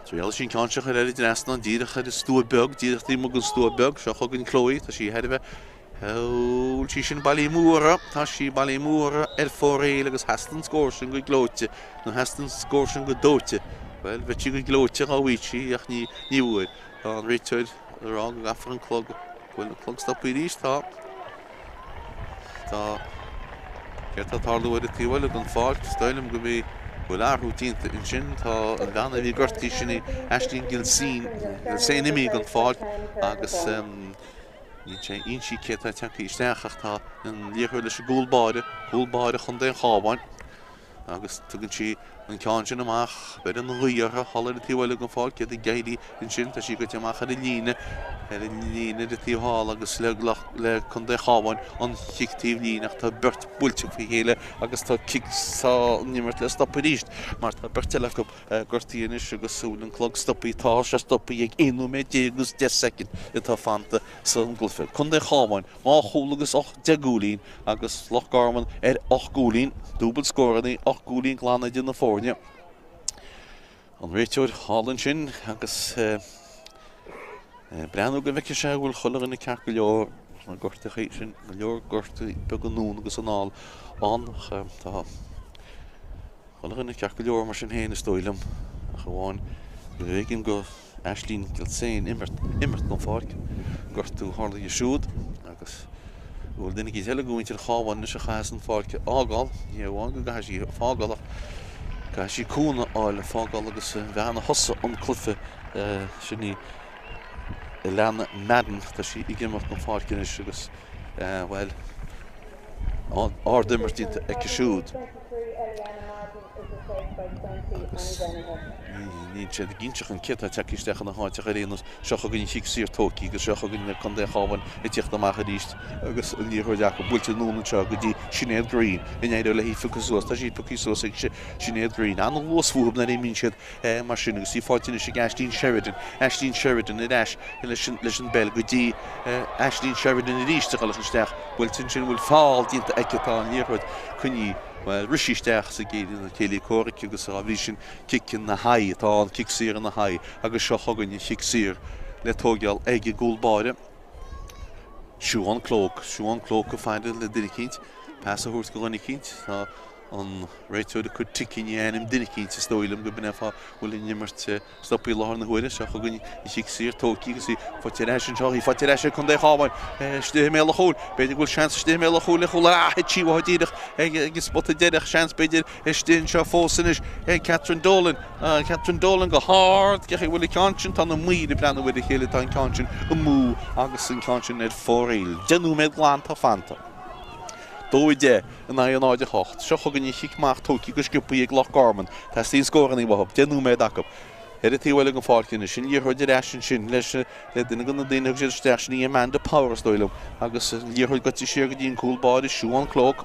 Triailfidh sí an ceann seo a chur ar an dtrasnán díreach ar an stua beag, díreach taobh amuigh den stua beag. Seo chugainn Chloe, tá sí thar a bheith Bhuel sí sin bailithe amú, tá sí bailithe amú ar fóraoil agus theastaigh an scór sin go gleoite, nó theastaigh an scór sin go dóite. Bhuel, bheadh sí go gleoite dhá bhfaigheadh sí ach ní, ní bhfuair. Tá an réiteoir ag rá go gcaithfear an clog, go bhfuil an clog stoptha arís, tá. Tá. Céard tá ag tarlú ar an taobh eile den pháirc? Is dóigh liom go bhí, go bhfuil athrú déanta ansin. Tá an bhean a bhí gortaithe sin í Aisling Gilseen, Gilsane imithe den pháirc agus, Níl sé inste cé atá tagtha isteach ach tá an liathróid leis an gcúl báire, cúl báire Chontae an Chabháin, agus tugann sí an ceann sin amach. Beireann an ghaoth orthu thall ar an taobh eile den pháirc, iad ag éirí ansin. Tá sí goite amach ar an líne, ar an líne ar an taobh thall agus le le Contae an Chabháin an chic taobh líne ach tá beirt buailte faoi chéile agus tá cic tá an imirt le stopadh arís mar tá beirt eile acu gortaithe anois agus an bhfuil an clog stoptha. Tá sé stoptha ag 11 nóiméad agus 10 soicind atá fanta san gcluiche. Contae an Chabháin, 2 chúl agus 10 gcúilín agus Loch Garman ar 8 gcúilín, dúbailt scóranna, 8 gcúilín glan idir na foirne. An réiteoir thall ansin agus breathnú go bhfeicfidh sé go bhfuil chuile dhuine ceart go leor na gortuithe sin, go leor gortuithe beaga anonn agus anall ann ach tá Chuile dhuine ceart go leor mar sin féin is dóigh liom, ach amháin gurbh éigean go Aisling Gilsane imeacht, imeacht den pháirc. Gortú a tharla di siúd agus an bhfuil duine eicínt eile de mhuintir an Chabháin anois a chaithfeas an pháirc a fhágáil, ní hé amháin go gcaithfidh sí fágáil ach caithfidh sí cúnamh a fháil le fágáil agus an bhean a thosaigh an cluiche sin í. Eliana Madden, tá sí ag imeacht den pháirc anois agus, bhuel, ard-imirt déanta aici siúd. Agus níl siad ag inse cé atá tagtha isteach ina háit ach ar aon nós, seo chugainn an chic saor tógtha agus seo chugainn Contae an Chabháin ag tíocht amach arís agus an liathróid acu buailte anonn anseo go dtí Sinéad Greene. An éireoidh léi í a phiocadh suas? Tá sí pioctha suas ag Sinéad Greene. An-luas fúthu nuair a imíonn siad mar sin agus í faighte anois ag Aisling Sheridan. Aisling Sheridan ar ais leis an bpeil go dtí Aisling Sheridan arís ag dul isteach. Buailte ansin bhfuil feall déanta aici tá an liathróid coinnithe, bhuel, rith sí isteach sa gcéile comhraic agus dá bhrí sin cic ina haghaidh atá ann, cic saor ina haghaidh agus seo chugainn an chic saor le tóigeáil ag an gcúl báire. Siobhán Cloke, Siobhán Cloke ag faire le duine eicínt, pas a thabhairt go dhuine eicínt. Tá an réiteoir ag cur tic i ndiaidh ainm duine eicínt, is dóigh liom gurb in é an fáth a bhfuil an imirt stoptha i láthair na huaire. Seo chugainn an chic saor tógtha agus í faighte ar ais anseo, í faighte ar ais ag Contae an Chabháin istigh i mbéal an chúil. B'fhéidir go bhfuil seans istigh i mbéal an chúil le chúl, ah, thit sí uaithi díreach ag an spota deireadh. Seans b'fhéidir istigh anseo fós anois ag Catherine Dolan. Catherine Dolan go hard, cé chaoi a bhfuil an ceann sin? Tá na maoir ag breathnú ar a chéile, tá an ceann sin amú agus an ceann sin ar fóraoil. 10 nóiméad glan atá fanta. 2-10 in aghaidh 0-8. Seo chugainn an chic amach tógtha go sciobtha ag Loch Garman. Teastaíonn scóranna uathu. 10 nóiméad acu. Ar an taobh eile den pháirc anois. An liathróid ar ais ansin leis le duine de na daoine a thug siad isteach, sin í Amanda Power is dóigh liom. Agus an liathróid gaibhte siar go dtí an cúl báire, Siobhán Cloke.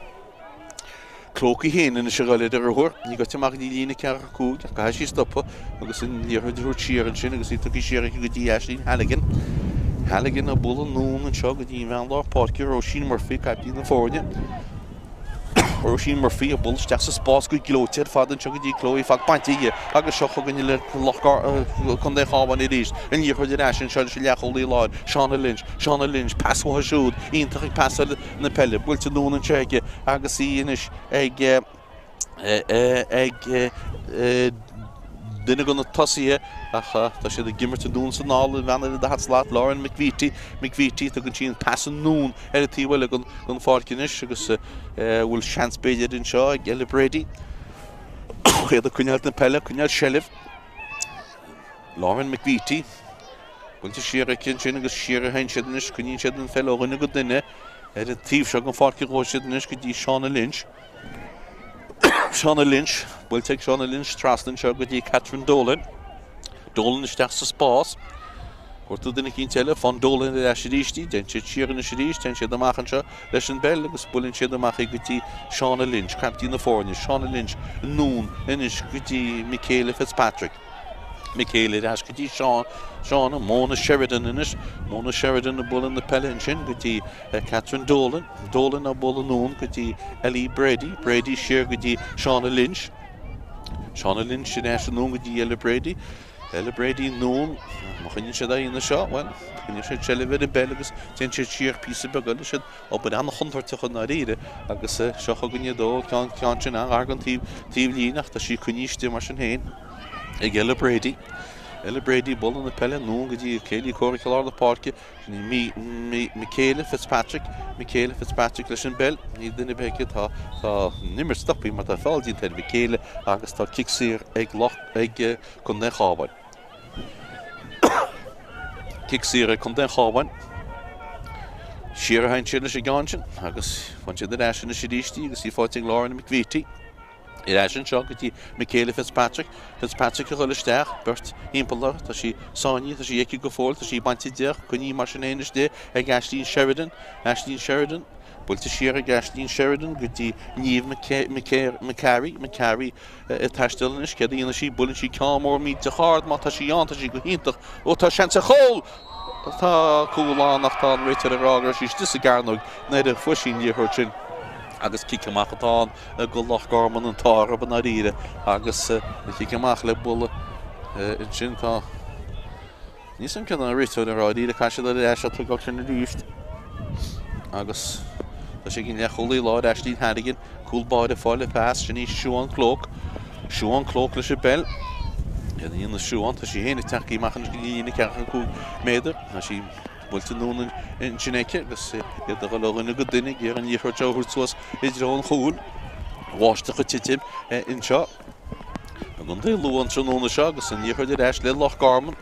Cloke í féin anois ag dul ar a ruathar. Í gaibhte amach go dtí líne 45 ach caithfidh sí stopadh agus an liathróid a thabhairt siar ansin agus í tugtha siar aici go dtí Aisling Halligan. Halligan ag bualadh anonn anseo go dtí an bhean lár páirce, Róisín Murphy, caiptín na foirne. Róisín Murphy ag bualadh isteach sa spás go gleoite ar fad anseo go dtí Chloe Fox bainte aici agus seo chugainn le Loch Contae an Chabháin arís. An liathróid ar ais anseo leis an leathchúlaí láir, Shauna Lynch. Shauna Lynch, pas uaithi siúd, iontach ag pasáil na peile. Buailte anonn anseo aici agus í anois ag ag duine de na tosaithe ach tá siad ag imirt anonn is anall an bhean eile the hot slot, Lauren McVeety. McVeety, tugann sí an pas anonn ar an taobh eile den pháirc anois agus bhfuil seans b'fhéidir anseo ag Ella Brady. Iad ag coinneáil na peile, coinneáil seilbh. Lauren McVeety. Buailte siar aici ansin agus siar a théann siad anois, coinníonn siad an pheil ó dhuine go duine ar an taobh seo den pháirc a ghabhfaidh siad anois go dtí Shauna Lynch. Shauna Lynch, buailte ag Shauna Lynch trasna anseo go dtí Catherine Dolan. Dolan isteach sa spás. Cuartú duine eicínt eile, faigheann Dolan ar ais arís í, téann siad siar anois arís, téann siad amach anseo leis an bpeil agus buaileann siad amach í go dtí Shauna Lynch, caiptín na foirne, Shauna Lynch anonn anois go dtí Michaela Fitzpatrick. Michaela ar ais go dtí Shauna, Mona Sheridan anois, Mona Sheridan ag bualadh na peile ansin go dtí Catherine Dolan, Dolan á bualadh anonn go dtí Ellie Brady, Brady siar go dtí Shauna Lynch, Shauna Lynch ar ais anonn go dtí Ella Brady, Ella Brady anonn, má choinníonn siad aghaidh seo, bhuel, coinníonn siad seilbh ar an bpeil agus téann siad siar píosa beag eile, siad Obair an-chontúirteach i ndáiríre agus seo chugainn iad ó ceann ceann sin an-ghar don taobh taobh líne ach tá sí coinnithe istigh mar sin féin ag Ella Brady. Ella Brady bualadh na peile anonn go dtí a céile comhraic i lár na páirce sin í Michaela Fitzpatrick Michaela Fitzpatrick leis an bpeil níl duine ar bith aici tá tá an imirt stoptha mar tá feall déanta ar Michaela agus tá cic saor ag Loch ag Contae an Chabháin. Cic saor ag Contae an Chabháin. Siar a théann siad leis an gceann sin agus faigheann siad ar ais anois arís í agus í faighte ag Lauren McVeety. Ar ais anseo go dtí Michaela Fitzpatrick. Fitzpatrick a dhul isteach, beirt thimpeall uirthi, tá sí sáinnithe, tá sí aici go fóill, tá sí bainte di ach coinnithe mar sin féin istigh ag Aisling Sheridan. Aisling Sheridan, buailte siar ag Aisling Sheridan go dtí Niamh McCarry. McCarry ag taisteal anois, céard a dhéanfaidh sí? Buaileann sí ceann mór millteach ard, má tá sí ann, tá sí go hiontach. Ó, tá seans ar chúl! Tá cúl ann ach tá an réiteoir ag rá go raibh sí istigh sa gcearnóg nuair a fuair sí an liathróid sin. Agus cic amach atá ann do Loch Garman an t-ádh orthu i ndáiríre agus an cic amach le bualadh ansin tá. Níl 's a'm céard an réiteoir ag rá dáiríre caithfidh siad ar ais á tógáil sin arís agus tá sé ag an leathchúlaí láir Aisling Hannigan, cúl báire fáil an pas, sin í Siobhán Cloke. Siobhán Cloke leis an bpeil. Céard a dhéanfas Siobhán? Tá sí féin ag teacht amach anois go dtí líne 45 méadar. Tá sí buailte anonn ansin aici agus iad ag dul ó dhuine go duine ag iarraidh an liathróid seo a thabhairt suas i dtreo an chúil. Bháisteach ag titim anseo. I gContae Lú an tráthnóna seo agus an liathróid ar ais le Loch Garman.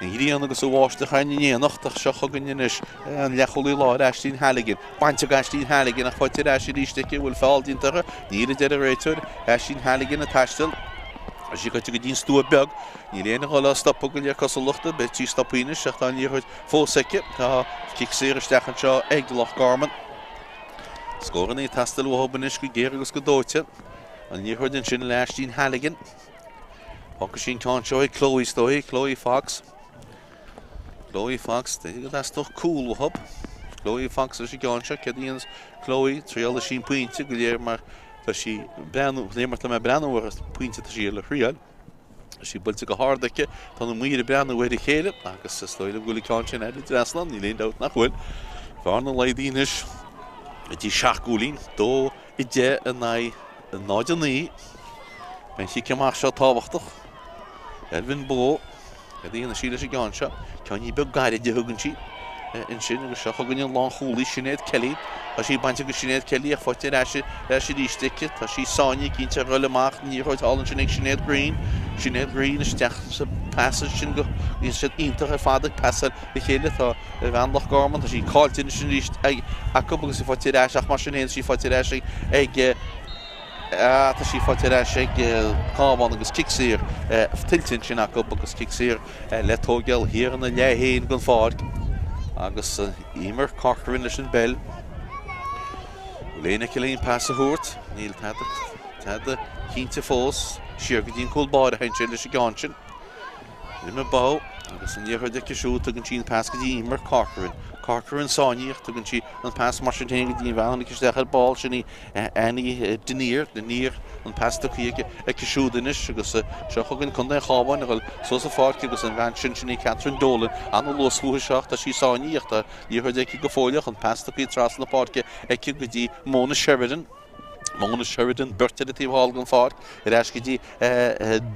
An ghrian agus an bháisteach againn in éineacht ach seo chugainn anois an leathchúlaí láir Aisling Halligan. Bainte ag Aisling Halligan ach faighte ar ais arís aici. An bhfuil feall déanta uirthi? Níl, a deir an réiteoir. Aisling Halligan ag taisteal. Tá sí gaibhte go dtí an stua beag. Níl éinne ag dul á stopadh de réir cosúlachta. Beidh sí stoptha anois ach tá an liathróid fós aici. Tá cic saor isteach anseo ag Loch Garman. Scóranna ag teastáil uathu anois go géar agus go dóite. An liathróid ansin le Aisling Halligan. Fágfaidh sí an ceann seo ag Chloe is dóigh, Chloe Fox. Chloe Fox, b'fhéidir go dteastódh cúl uathu. Chloe Fox leis an gceann seo, céard a dhéanas Chloe? Triailfidh sí an pointe de réir mar tá sí ag breathnú, de réir mar tá mé ag breathnú ar an pointe tá sí le thriail. Tá sí buailte go hard aici, tá na maoir ag breathnú ar a chéile agus is dóigh liom go bhfuil an ceann sin thar an dtrasnán, níl aon dabht nach bhfuil. Bearna laghdaithe anois go dtí 7 gcúilín, 2 10 in aghaidh 0, 9. Beidh an chic amach seo tábhachtach. Elvin Bowe, céard a dhéanfaidh sí leis an gceann seo? Ceainnín beag gairid a thugann sí ansin agus seo chugainn an lánchúlaí Sinéad Kelly. Tá sí bainte ag Sinéad Kelly ach faighte ar ais ar ais arís aici. Tá sí sáinnithe cinnte ar dhul amach an liathróid thall ansin ag Sinéad Greene. Sinéad Greene isteach sa pas ansin go bhíonn siad iontach ar fad ag pasáil a chéile. Tá bhean Loch Garman, tá sí caillte anois arís acu agus í faighte ar ais ach mar sin féin tá sí faighte ar ais ag tá sí faighte ar ais ag Cabhán agus cic saor tuillte ansin acu agus cic saor le tóigeáil thiar ina leath féin den pháirc agus Emer Corcoran leis an bpeil. Bhfuil éinne aici le an pas a thabhairt? Níl tada tada cinnte fós. Siar go dtí an cúl báire a théann sé leis an gceann sin. Emma Bowe agus an liathróid aici siúd, tugann sí an pas go dtí Emer Corcoran. Corcoran sáinnithe ach tugann sí an pas mar sin féin go dtí an bhean a tháinig isteach ar ball, sin í Annie Denier. Denier an pas tugtha aici, aici siúd anois agus seo chugainn Contae an Chabháin a dhul suas an pháirc agus an bhean sin, sin í Catherine Dolan. Ana-luas fúithi seo ach tá sí sáinnithe ach tá liathróid aici go fóilleach, an pas tugtha trasna na páirce aici go dtí Mona Sheridan. Mona Sheridan, beirt ar an taobh thall den pháirc, ar ais go dtí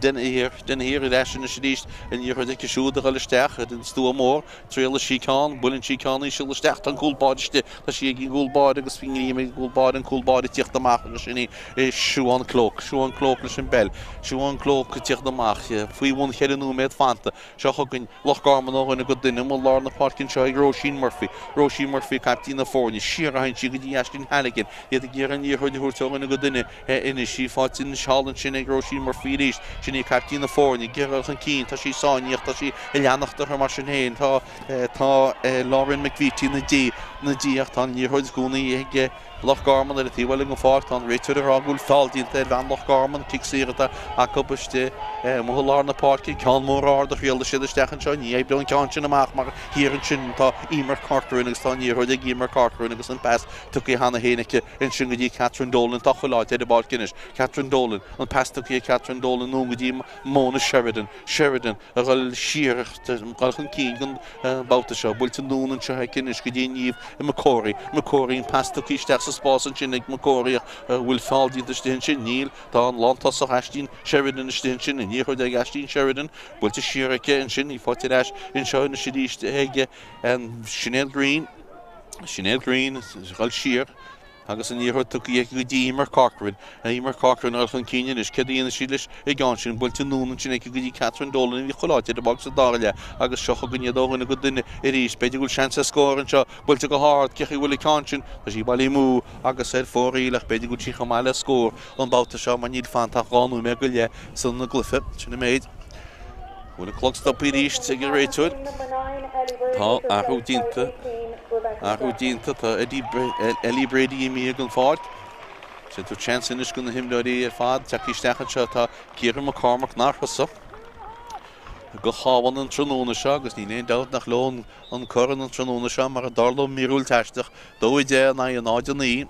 Denier, Denier ar ais anois arís, an liathróid aici siúd a dhul isteach ar an stua mór, triailfidh sí ceann, buaileann sí ceann íseal isteach, tá an cúl báire istigh, tá sí ag an gcúl báire agus faoin ngreim ag an gcúl báire, an cúl báire ag tíocht amach agus sin í Siobhán Cloke, Siobhán Cloke leis an bpeil, Siobhán Cloke ag tíocht amach faoi bhun cheithre nóiméad fanta. Seo chugainn Loch Garman ó dhuine go duine amuigh i lár na páirce anseo ag Róisín Murphy. Róisín Murphy, caiptín na foirne. Siar a théann sí go dtí Aisling Halligan. Iad ag iarraidh an liathróid a thabhairt ó dhuine go duine anois. Í faighte anois thall ansin ag Róisín Murphy arís. Sin í caiptín na foirne. Ag iarraidh dul chun cinn. Tá sí sáinnithe ach tá sí ag leanacht uirthi mar sin féin. Tá tá Lauren McVeety ina diaidh ina diaidh ach tá an liathróid i gcónaí ag Loch Garman ar an taobh eile den pháirc. Tá an réiteoir ag rá go bhfuil feall déanta ar bhean Loch Garman. Cic saor atá acu istigh amuigh i lár na páirce. Ceann mór ard a thriailfidh siad isteach anseo. Ní oibreoidh an ceann sin amach mar thiar ansin tá Emer Corcoran agus tá an liathróid ag Emer Corcoran agus an pas tugtha cheana féin aici ansin go dtí Catherine Dolan. Tá chuile áit ar an bpáirc anois. Catherine Dolan. An pas tugtha ag Catherine Dolan anonn go dtí Mona Sheridan. Sheridan. a dhul siar, a dhul chun cinn don babhta seo. Buailte anonn anseo aici anois go dtí Niamh McCorry. McCorry, an pas tugtha isteach sa spás ansin ag McCorry ach an bhfuil feall déanta istigh ansin? Níl. Tá an lántosach Aisling Sheridan istigh ansin. An liathróid ag Aisling Sheridan. Buailte siar aici ansin. Í faighte ar ais anseo anois arís ag Sinéad Greene. Sinéad Greene ag dhul siar. Agus an liathróid tugtha aici go dtí Emer Corcoran. Emer Corcoran ag dul chun cinn anois. Céard a dhéanfaidh sí leis an gceann sin? Buailte anonn ansin aici go dtí Catherine Dolan a bhí chuile áit ar an bpáirc sa dara leath agus seo chugainn iad ó dhuine go duine arís. B'fhéidir go bhfuil seans ar scór anseo. Buailte go hard. Cé chaoi a bhfuil an ceann sin? Tá sí bailithe amú agus ar fóraoil ach b'fhéidir go bhfuil sí chomh maith le scór an babhta seo mar níl fanta ach 2 nóiméad go leith san gcluiche. Sin an méid. Bhfuil an clog stoptha arís ag an réiteoir? Tá athrú déanta. Athrú déanta. Tá Eddie, Ellie Brady imithe den pháirc. Sin tabhairt seans anois do na himreoirí ar fad teacht isteach anseo. Tá Ciara McCormack nár thosaigh do Chabhán an tráthnóna seo agus níl aon dabht nach leo an corn an tráthnóna seo mar a dtarlódh míorúilt aisteach. 2-10 in aghaidh 0-9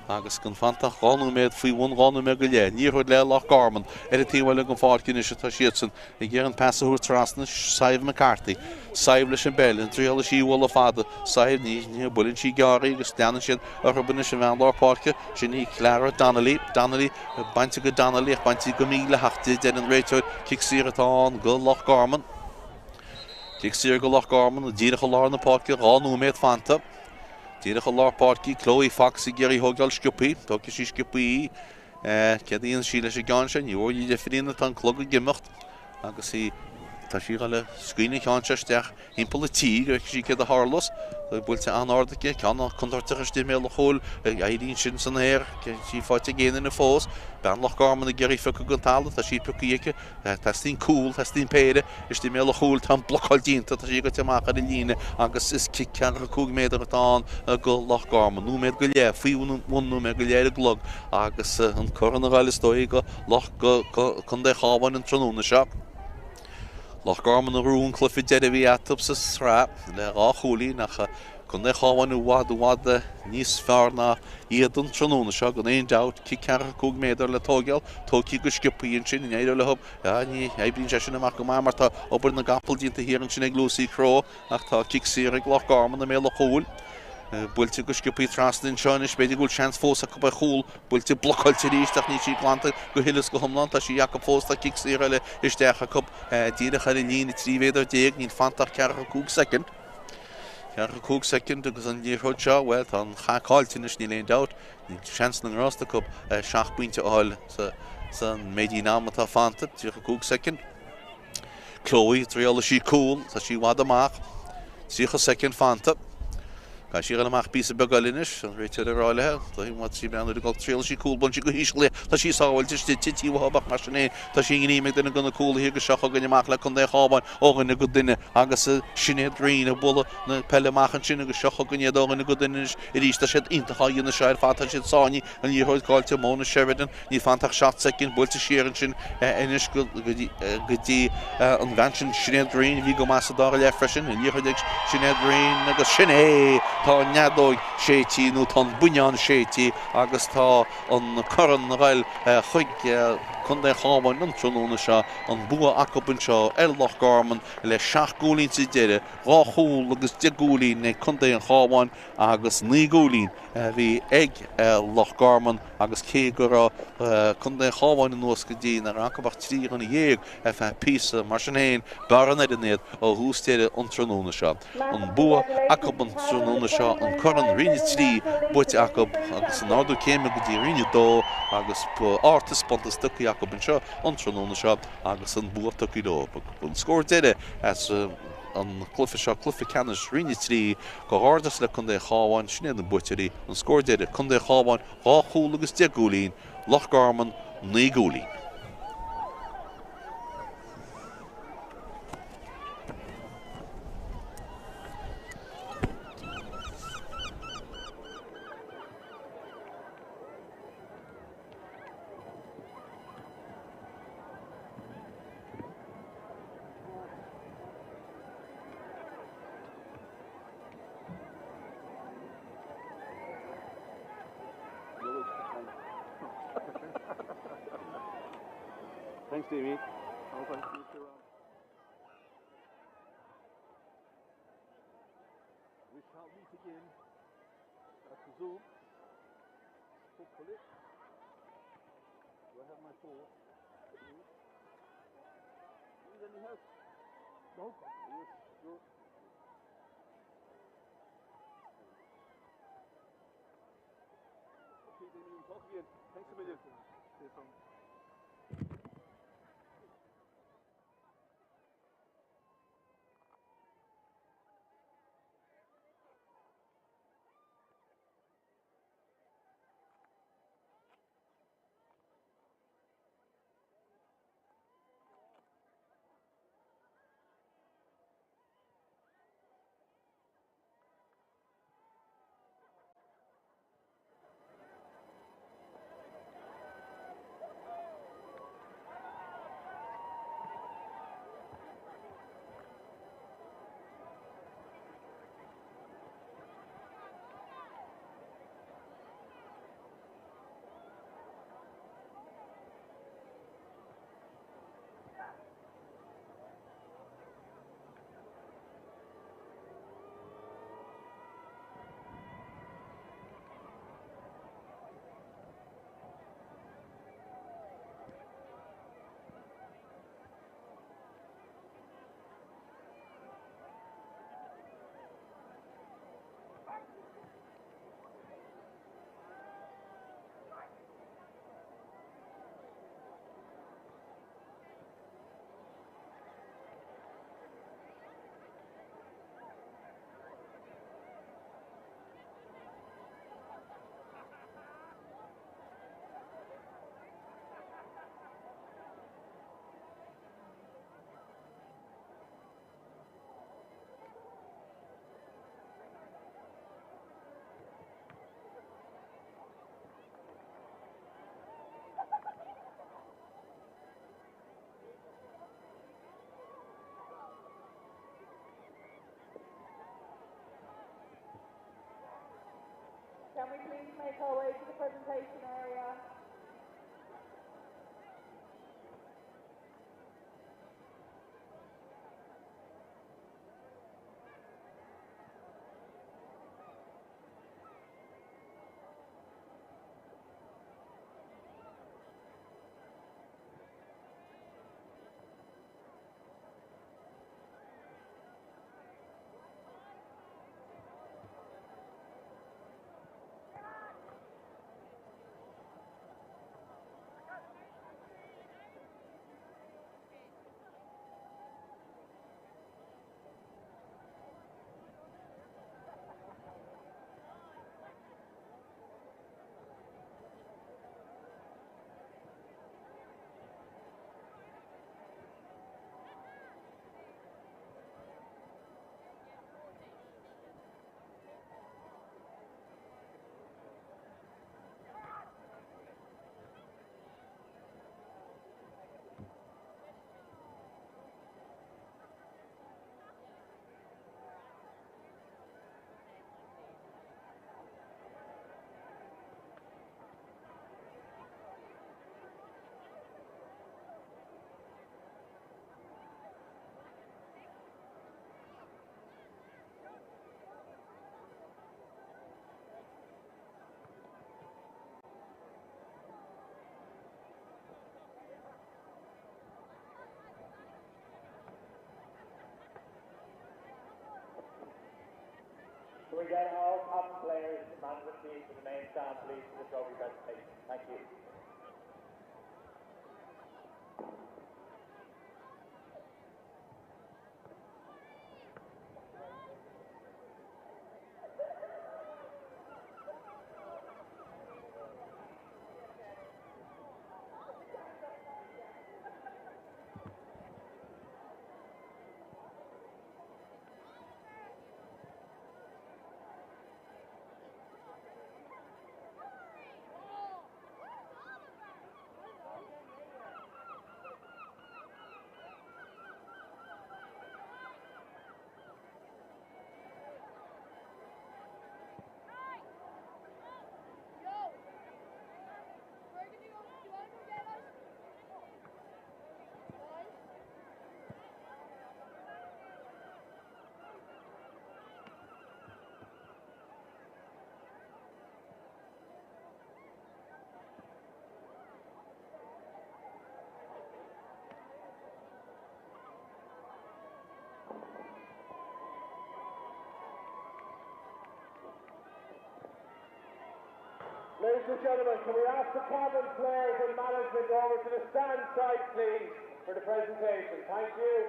agus gan fanta ach 2 nóiméad faoi bhun 2 nóiméad go leith. Liathróid le Loch Garman ar an taobh eile den pháirc anois atá siadsan ag iarraidh an pas a thabhairt trasna. Sadhbh McCarthy. Sadhbh leis an bpeil. An dtriailfidh sí a bhualadh fada. Sadhbh, ní, ní, buaileann sí gearr í agus leanann siad orthu anois an bhean lár páirce. Sin í Clara Donnelly. Donnelly, bainte go Donnelly ach bainte go mídhleathach di, deir an réiteoir. Cic saor atá ann go Loch Garman. Cic saor go Loch Garman, díreach i lár na páirce, 2 nóiméad fanta. Díreach i lár páirce, Chloe Fox ag iarraidh thógáil sciobthaí. Tógfaidh sí sciobthaí í. Céard a dhéanfaidh sí leis an gceann seo? Ní bhfuair reifrí tá an clog ag imeacht agus í. Tá sí ag dul a scaoileadh an ceann seo isteach thimpeall an tí go bhfeicfidh sí céard a tharlós. Tá buailte an-ard aici, ceann contúirteach istigh i mbéal an chúil, éiríonn sin san aer, tá sí faighte ag aon duine fós. Bean Loch Garman ag iarraidh piocadh den talamh, tá sí pioctha aici. Teastaíonn cúl, teastaíonn péire istigh i mbéal an chúil, tá an blocáil déanta, tá sí ag goil amach ar an líne agus is cic 45 méadar atá ann go Loch Garman. Nóiméad go leith, faoi bhun nóiméad go leith ar an gclog agus an corn ag goil is dóigh go Loch go Contae an Chabháin an tráthnóna seo. Loch Garman a ghnóthaigh an cluiche deiridh a bhí eatarthu sa tsraith le 2 chúilín ach Contae an Chabháin i bhfad i bhfad níos fearr ná iad an tráthnóna seo gan aon dabht. Cic 45 méadar le tóigeáil, tógtha go sciobtha ansin, an éireoidh leo? Ní oibríonn sé sin amach go maith mar tá obair na gcapall déanta thiar ansin ag Lucy Crowe. Ach tá cic saor ag Loch Garman i mbéal an chúil. Buailte go sciobtha trasna anseo anois. B'fhéidir go bhfuil seans fós acu ar chúl. Buailte blocáilte arís ach níl sí glanta go huile is go hiomlán. Tá sí acu fós. Tá cic saor eile isteach acu díreach ar an líne 13 mhéadar. Níl fanta ach 45 soicind. 45 soicind agus an liathróid seo, bhuel, tá an chath caillte anois, níl aon dabht. Níl seans na ngrást acu seacht bpointe a fháil san méidín ama atá fanta, 35 soicind. Chloe, triálfaidh sí cúl, tá sí i bhfad amach. 30 soicind fanta. Caithfidh sí a dhul amach píosa beag eile anois, an réiteoir ag rá léi. Tá sí ag breathnú ar an gclog, triálfaidh sí cúl, buaileann sí go híseal í, tá sí sábháilte istigh, tití uathu ach mar sin é, tá sí i ngreim ag duine de na cúlaithe agus seo chugainn amach le Contae an Chabháin ó dhuine go duine agus Sinéad Greene ag bualadh na peile amach ansin agus seo chugainn iad ó dhuine go duine anois arís. Tá siad iontach á dhéanamh seo ar fad, tá siad sáinnithe, an liathróid caillte, Mona Sheridan. Níl fanta ach 7 soicind, buailte siar ansin anois go dtí an bhean sin Sinéad Greene, a bhí go maith sa dara leath freisin. An liathróid ag Sinéad Greene agus sin é! Tá an fheadóg séidte nó tá an buinneán séidte agus tá an corn ag goil chuig Contae an Chabháin an tráthnóna seo. An bua acu anseo ar Loch Garman le seacht gcúilín sa deireadh, dhá chúl agus deich gcúilín ag Contae an Chabháin agus naoi gcúilín a bhí ag Loch Garman agus cé go raibh Contae an Chabháin anuas go dtí nach raibh acu ach 13 dhuine ar feadh píosa, mar sin féin, b'fhearr an fhoireann iad ó thús deireadh an tráthnóna seo. An bua acu an tráthnóna seo, an Corn Roinn 3 buaite acu agus an ardú céime go dtí Roinn 2 agus ardtaispeántas tugtha acu anseo an tráthnóna seo agus an bua tugtha leo. An scór deiridh as an gcluiche seo, cluiche ceannais Roinn 3, Comhghairdeas le Contae an Chabháin, sin iad na buaiteoirí, an scór deiridh, Contae an Chabháin 2 chúl agus 10 gcúilín, Loch Garman 9 gcúilín. Thanks, Davey. Oh, thank you, Ciarán. We shall meet again, I presume. Hopefully. Do I have my phone? Need any help? No. Are you sure? Okay, Damien, talk again. Thanks a million. See you soon. make our way to the presentation area. Can we get all top players and management team to the main stand, please, for the trophy presentation? Thank you. Ladies and gentlemen, can we ask the Cavan players and management over to the stand side, please, for the presentation. Thank you.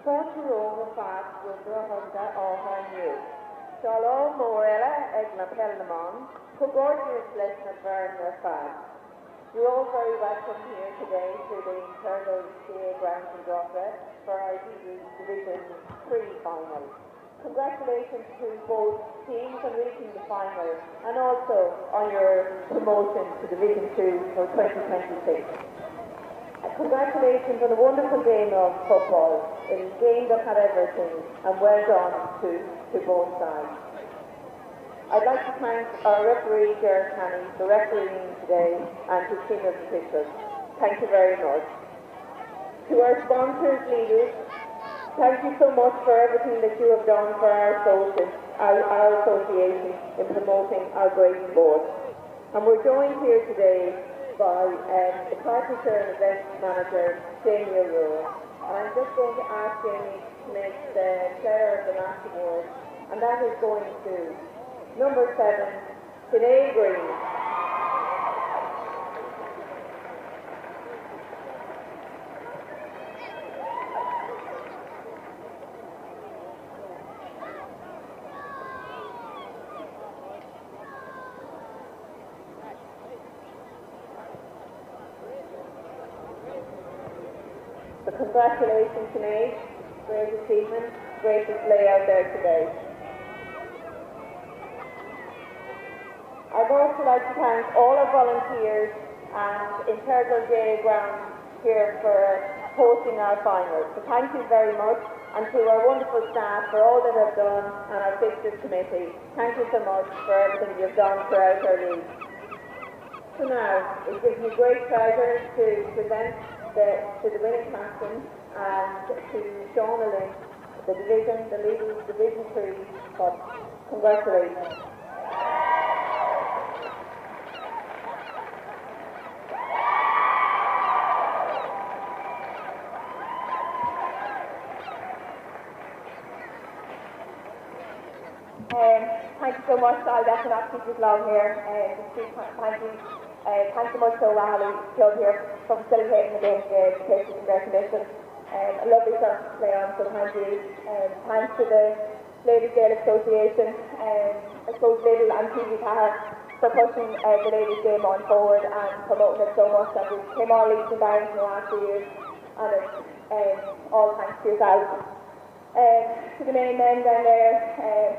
Fáilte romhaibh ar fad go Droichead Átha inniu. Seo lá mór eile ag na Peil na mBan, comhghairdeas leis na foirne ar fad. You're all very welcome here today to the Internal GAA Grounds in Drogheda for our Division 3 final. Congratulations to both teams on reaching the final and also on your promotion to Division 2 for 2026. Congratulations on a wonderful game of football, a game that had everything, and well done to, to both sides. I'd like to thank our referee, Gerard Canny, for refereeing today and his team of officials. Thank you very much. To our sponsors, leaders, thank you so much for everything that you have done for our, social, our, our association in promoting our great sport. And we're joined here today by um, the Partnership and Events Manager, Jamie O'Rourke. And I'm just going to ask Jamie to make the chair of the match award, and that is going to number 7, Sinead Green. So congratulations Sinead, great achievement, great display out there today. I'd also like to thank all our volunteers and Integral J Ground here for hosting our finals. So thank you very much and to our wonderful staff for all that have done and our fixtures committee. Thank you so much for everything you've done throughout our league. So now, it gives me great pleasure to present the, to the winning captain and to Shauna Lynch, the division, the leading Division 3 Cup. Congratulations. Um, thank you so much. I'll definitely not keep you long here. Um, just thank you. Uh, thanks so much to O'Reilly Club here for facilitating the game today. The pitch is in great condition. Um, a lovely surface to play on, so thank you. Um, thanks to the Ladies Gaelic Association, um, I suppose Lidl and TV Power for pushing uh, the ladies game on forward and promoting it so much that we came on leaps and bounds in the last few years and it's um, all thanks to yourselves. Um, to the main men down there, um,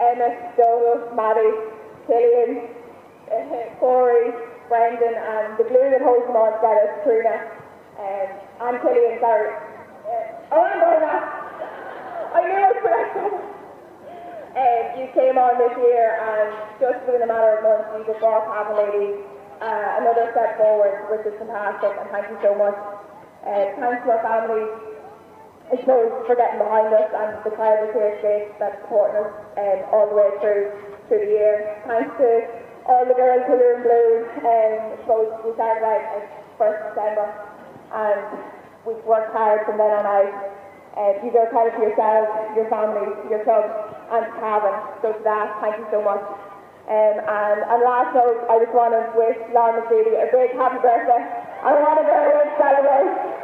Emmet, Donal, Matty, Killian, uh, Corey, Brendan and the glue that holds them all together, Trina, um, and Killian, sorry. Uh, oh, I'm going I knew I was correct. Um, you came on this year and just within a matter of months you just brought Cavan Ladies uh, another step forward, which is fantastic, and thank you so much. Uh, thanks to our families, I suppose, for getting behind us and the crowd is here today that's supporting us um, all the way through through the year. Thanks to all the girls who are in blue. Um, I suppose we started out at 1st December and we've worked hard from then on out. Uh, you deserve credit to yourselves, your families, your club and to Cavan. So to that, thank you so much. Um, and, and last note, I just want to wish Lauren McCready a big happy birthday. I want to very much celebrate.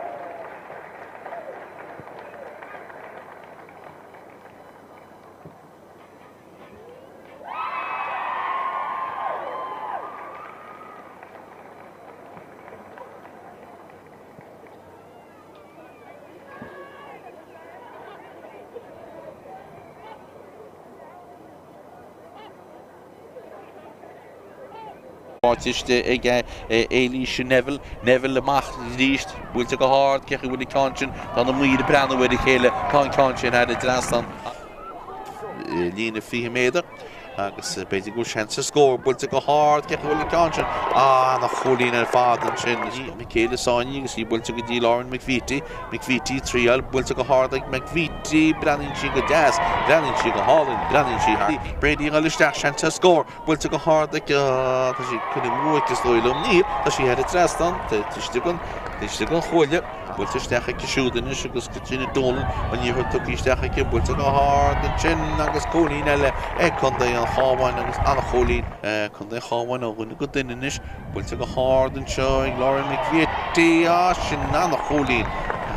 Faighte ag Éilís Neville, Neville amach arís, buailte go hard, cé chaoi bhfuil an ceann sin, tá na maoir ag breathnú ar a chéile, tá an ceann sin thar an trasnán. Líne 20 méadar agus b'fhéidir go bhfuil seans ar scór, buailte go hard, cé chaoi bhfuil an ceann sin, ana-chúilín ar fad ansin. Michaela Sáinní agus í buailte go dtí Lauren McVeety, McVeety triail, buailte go hard ag McVeety, breathnaíonn sí go deas, breathnaíonn sí go hálainn, breathnaíonn sí thar. Brady ag dul isteach, seans ar scór, buailte go hard ag, tá sí curtha amú aici is dóigh liom, níl, tá sí thar an trasnán, tá istigh an, tá istigh an chuaille, buailte isteach aici siúd anois agus Katrina Dolan an liathróid tugtha isteach aici, buailte go hard ansin agus cúilín eile ag Contae an Chabháin agus an-chúilín Contae an Chabháin ó dhuine go duine anois. Buailte go hard anseo ag Lauren McVitie. Á, sin an-chúilín.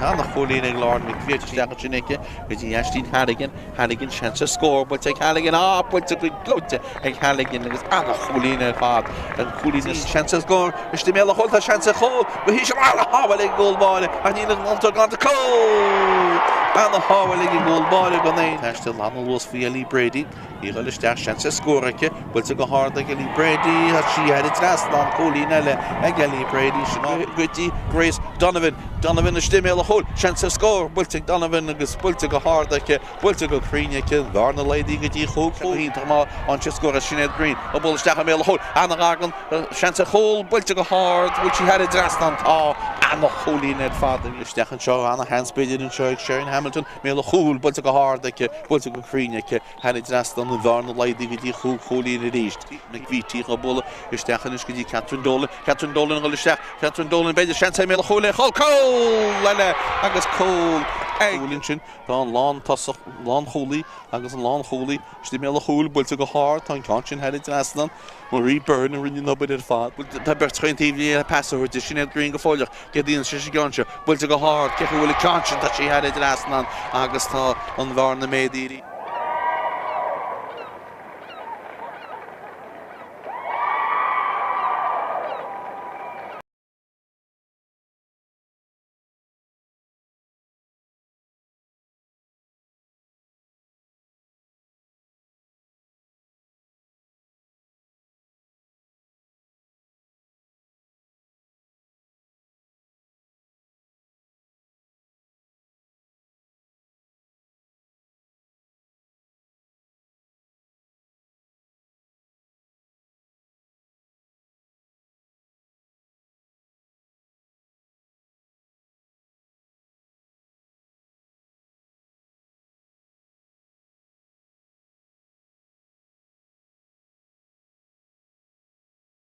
An-chúilín ag Lauren McVitie. Isteach ansin aici go dtí Aisling Halligan. Halligan, seans ar scór. Buailte ag Halligan. Á, buailte go gleoite ag Halligan agus an-chúilín ar fad. An cúilín is seans ar scór. Istigh i mbéal an chúil, tá seans ar chúl. Go híseal. An-shábháil ag an gcúl báire. Ach níl an fhiontar glanta. Cúl! An-shábháil ag an gcúl báire gan aon. Taisteal an-luas faoi Ellie Brady. Í ag dul isteach, seans ar scór aici, buailte go hard ag Ellie Brady, tá sí thar an trasnán, cúilín eile ag Ellie Brady, sin go dtí Grace Donovan, Donovan istigh i mbéal an chúil, seans ar scór, buailte ag Donovan agus buailte go hard aici, buailte go cruinn aici, an bhearna laghdaithe go dtí chúig chúl. Iontach maith ansin scór as Sinéad Greene, ag bualadh isteach i mbéal an chúil, an-ghar don seans ar chúl, buailte go hard, bhfuil sí thar an trasnán, tá, an-chúilín ar fad. Isteach anseo, an-sheans b'fhéidir anseo ag Sharon Hamilton, mbéal an chúil, buailte go hard aici, buailte go cruinn aici, thar an trasnán, an bhearna laghdaithe go dtí chúig chúilín arís. McVeety á bualadh isteach anois go dtí Catherine Dolan, Catherine Dolan ag dul isteach, Catherine Dolan, b'fhéidir seans i mbéal an chúil é, chúl, cúl eile agus cúl ag. Cúl ansin, tá an lántosach, lánchúlaí agus an lánchúlaí istigh i mbéal an chúil, buailte go hard, tá an ceann sin thar an trasnán. Marie Byrne a rinne an obair ar fad. Tá beirt chaon taobh le pas a thabhairt di, Sinéad Greene go fóilleach. Céard a dhéanann sí sa gceann seo? Buailte go hard, cé chaoi bhfuil an ceann sin? Tá sí thar an trasnán agus tá an bhearna méadaithe.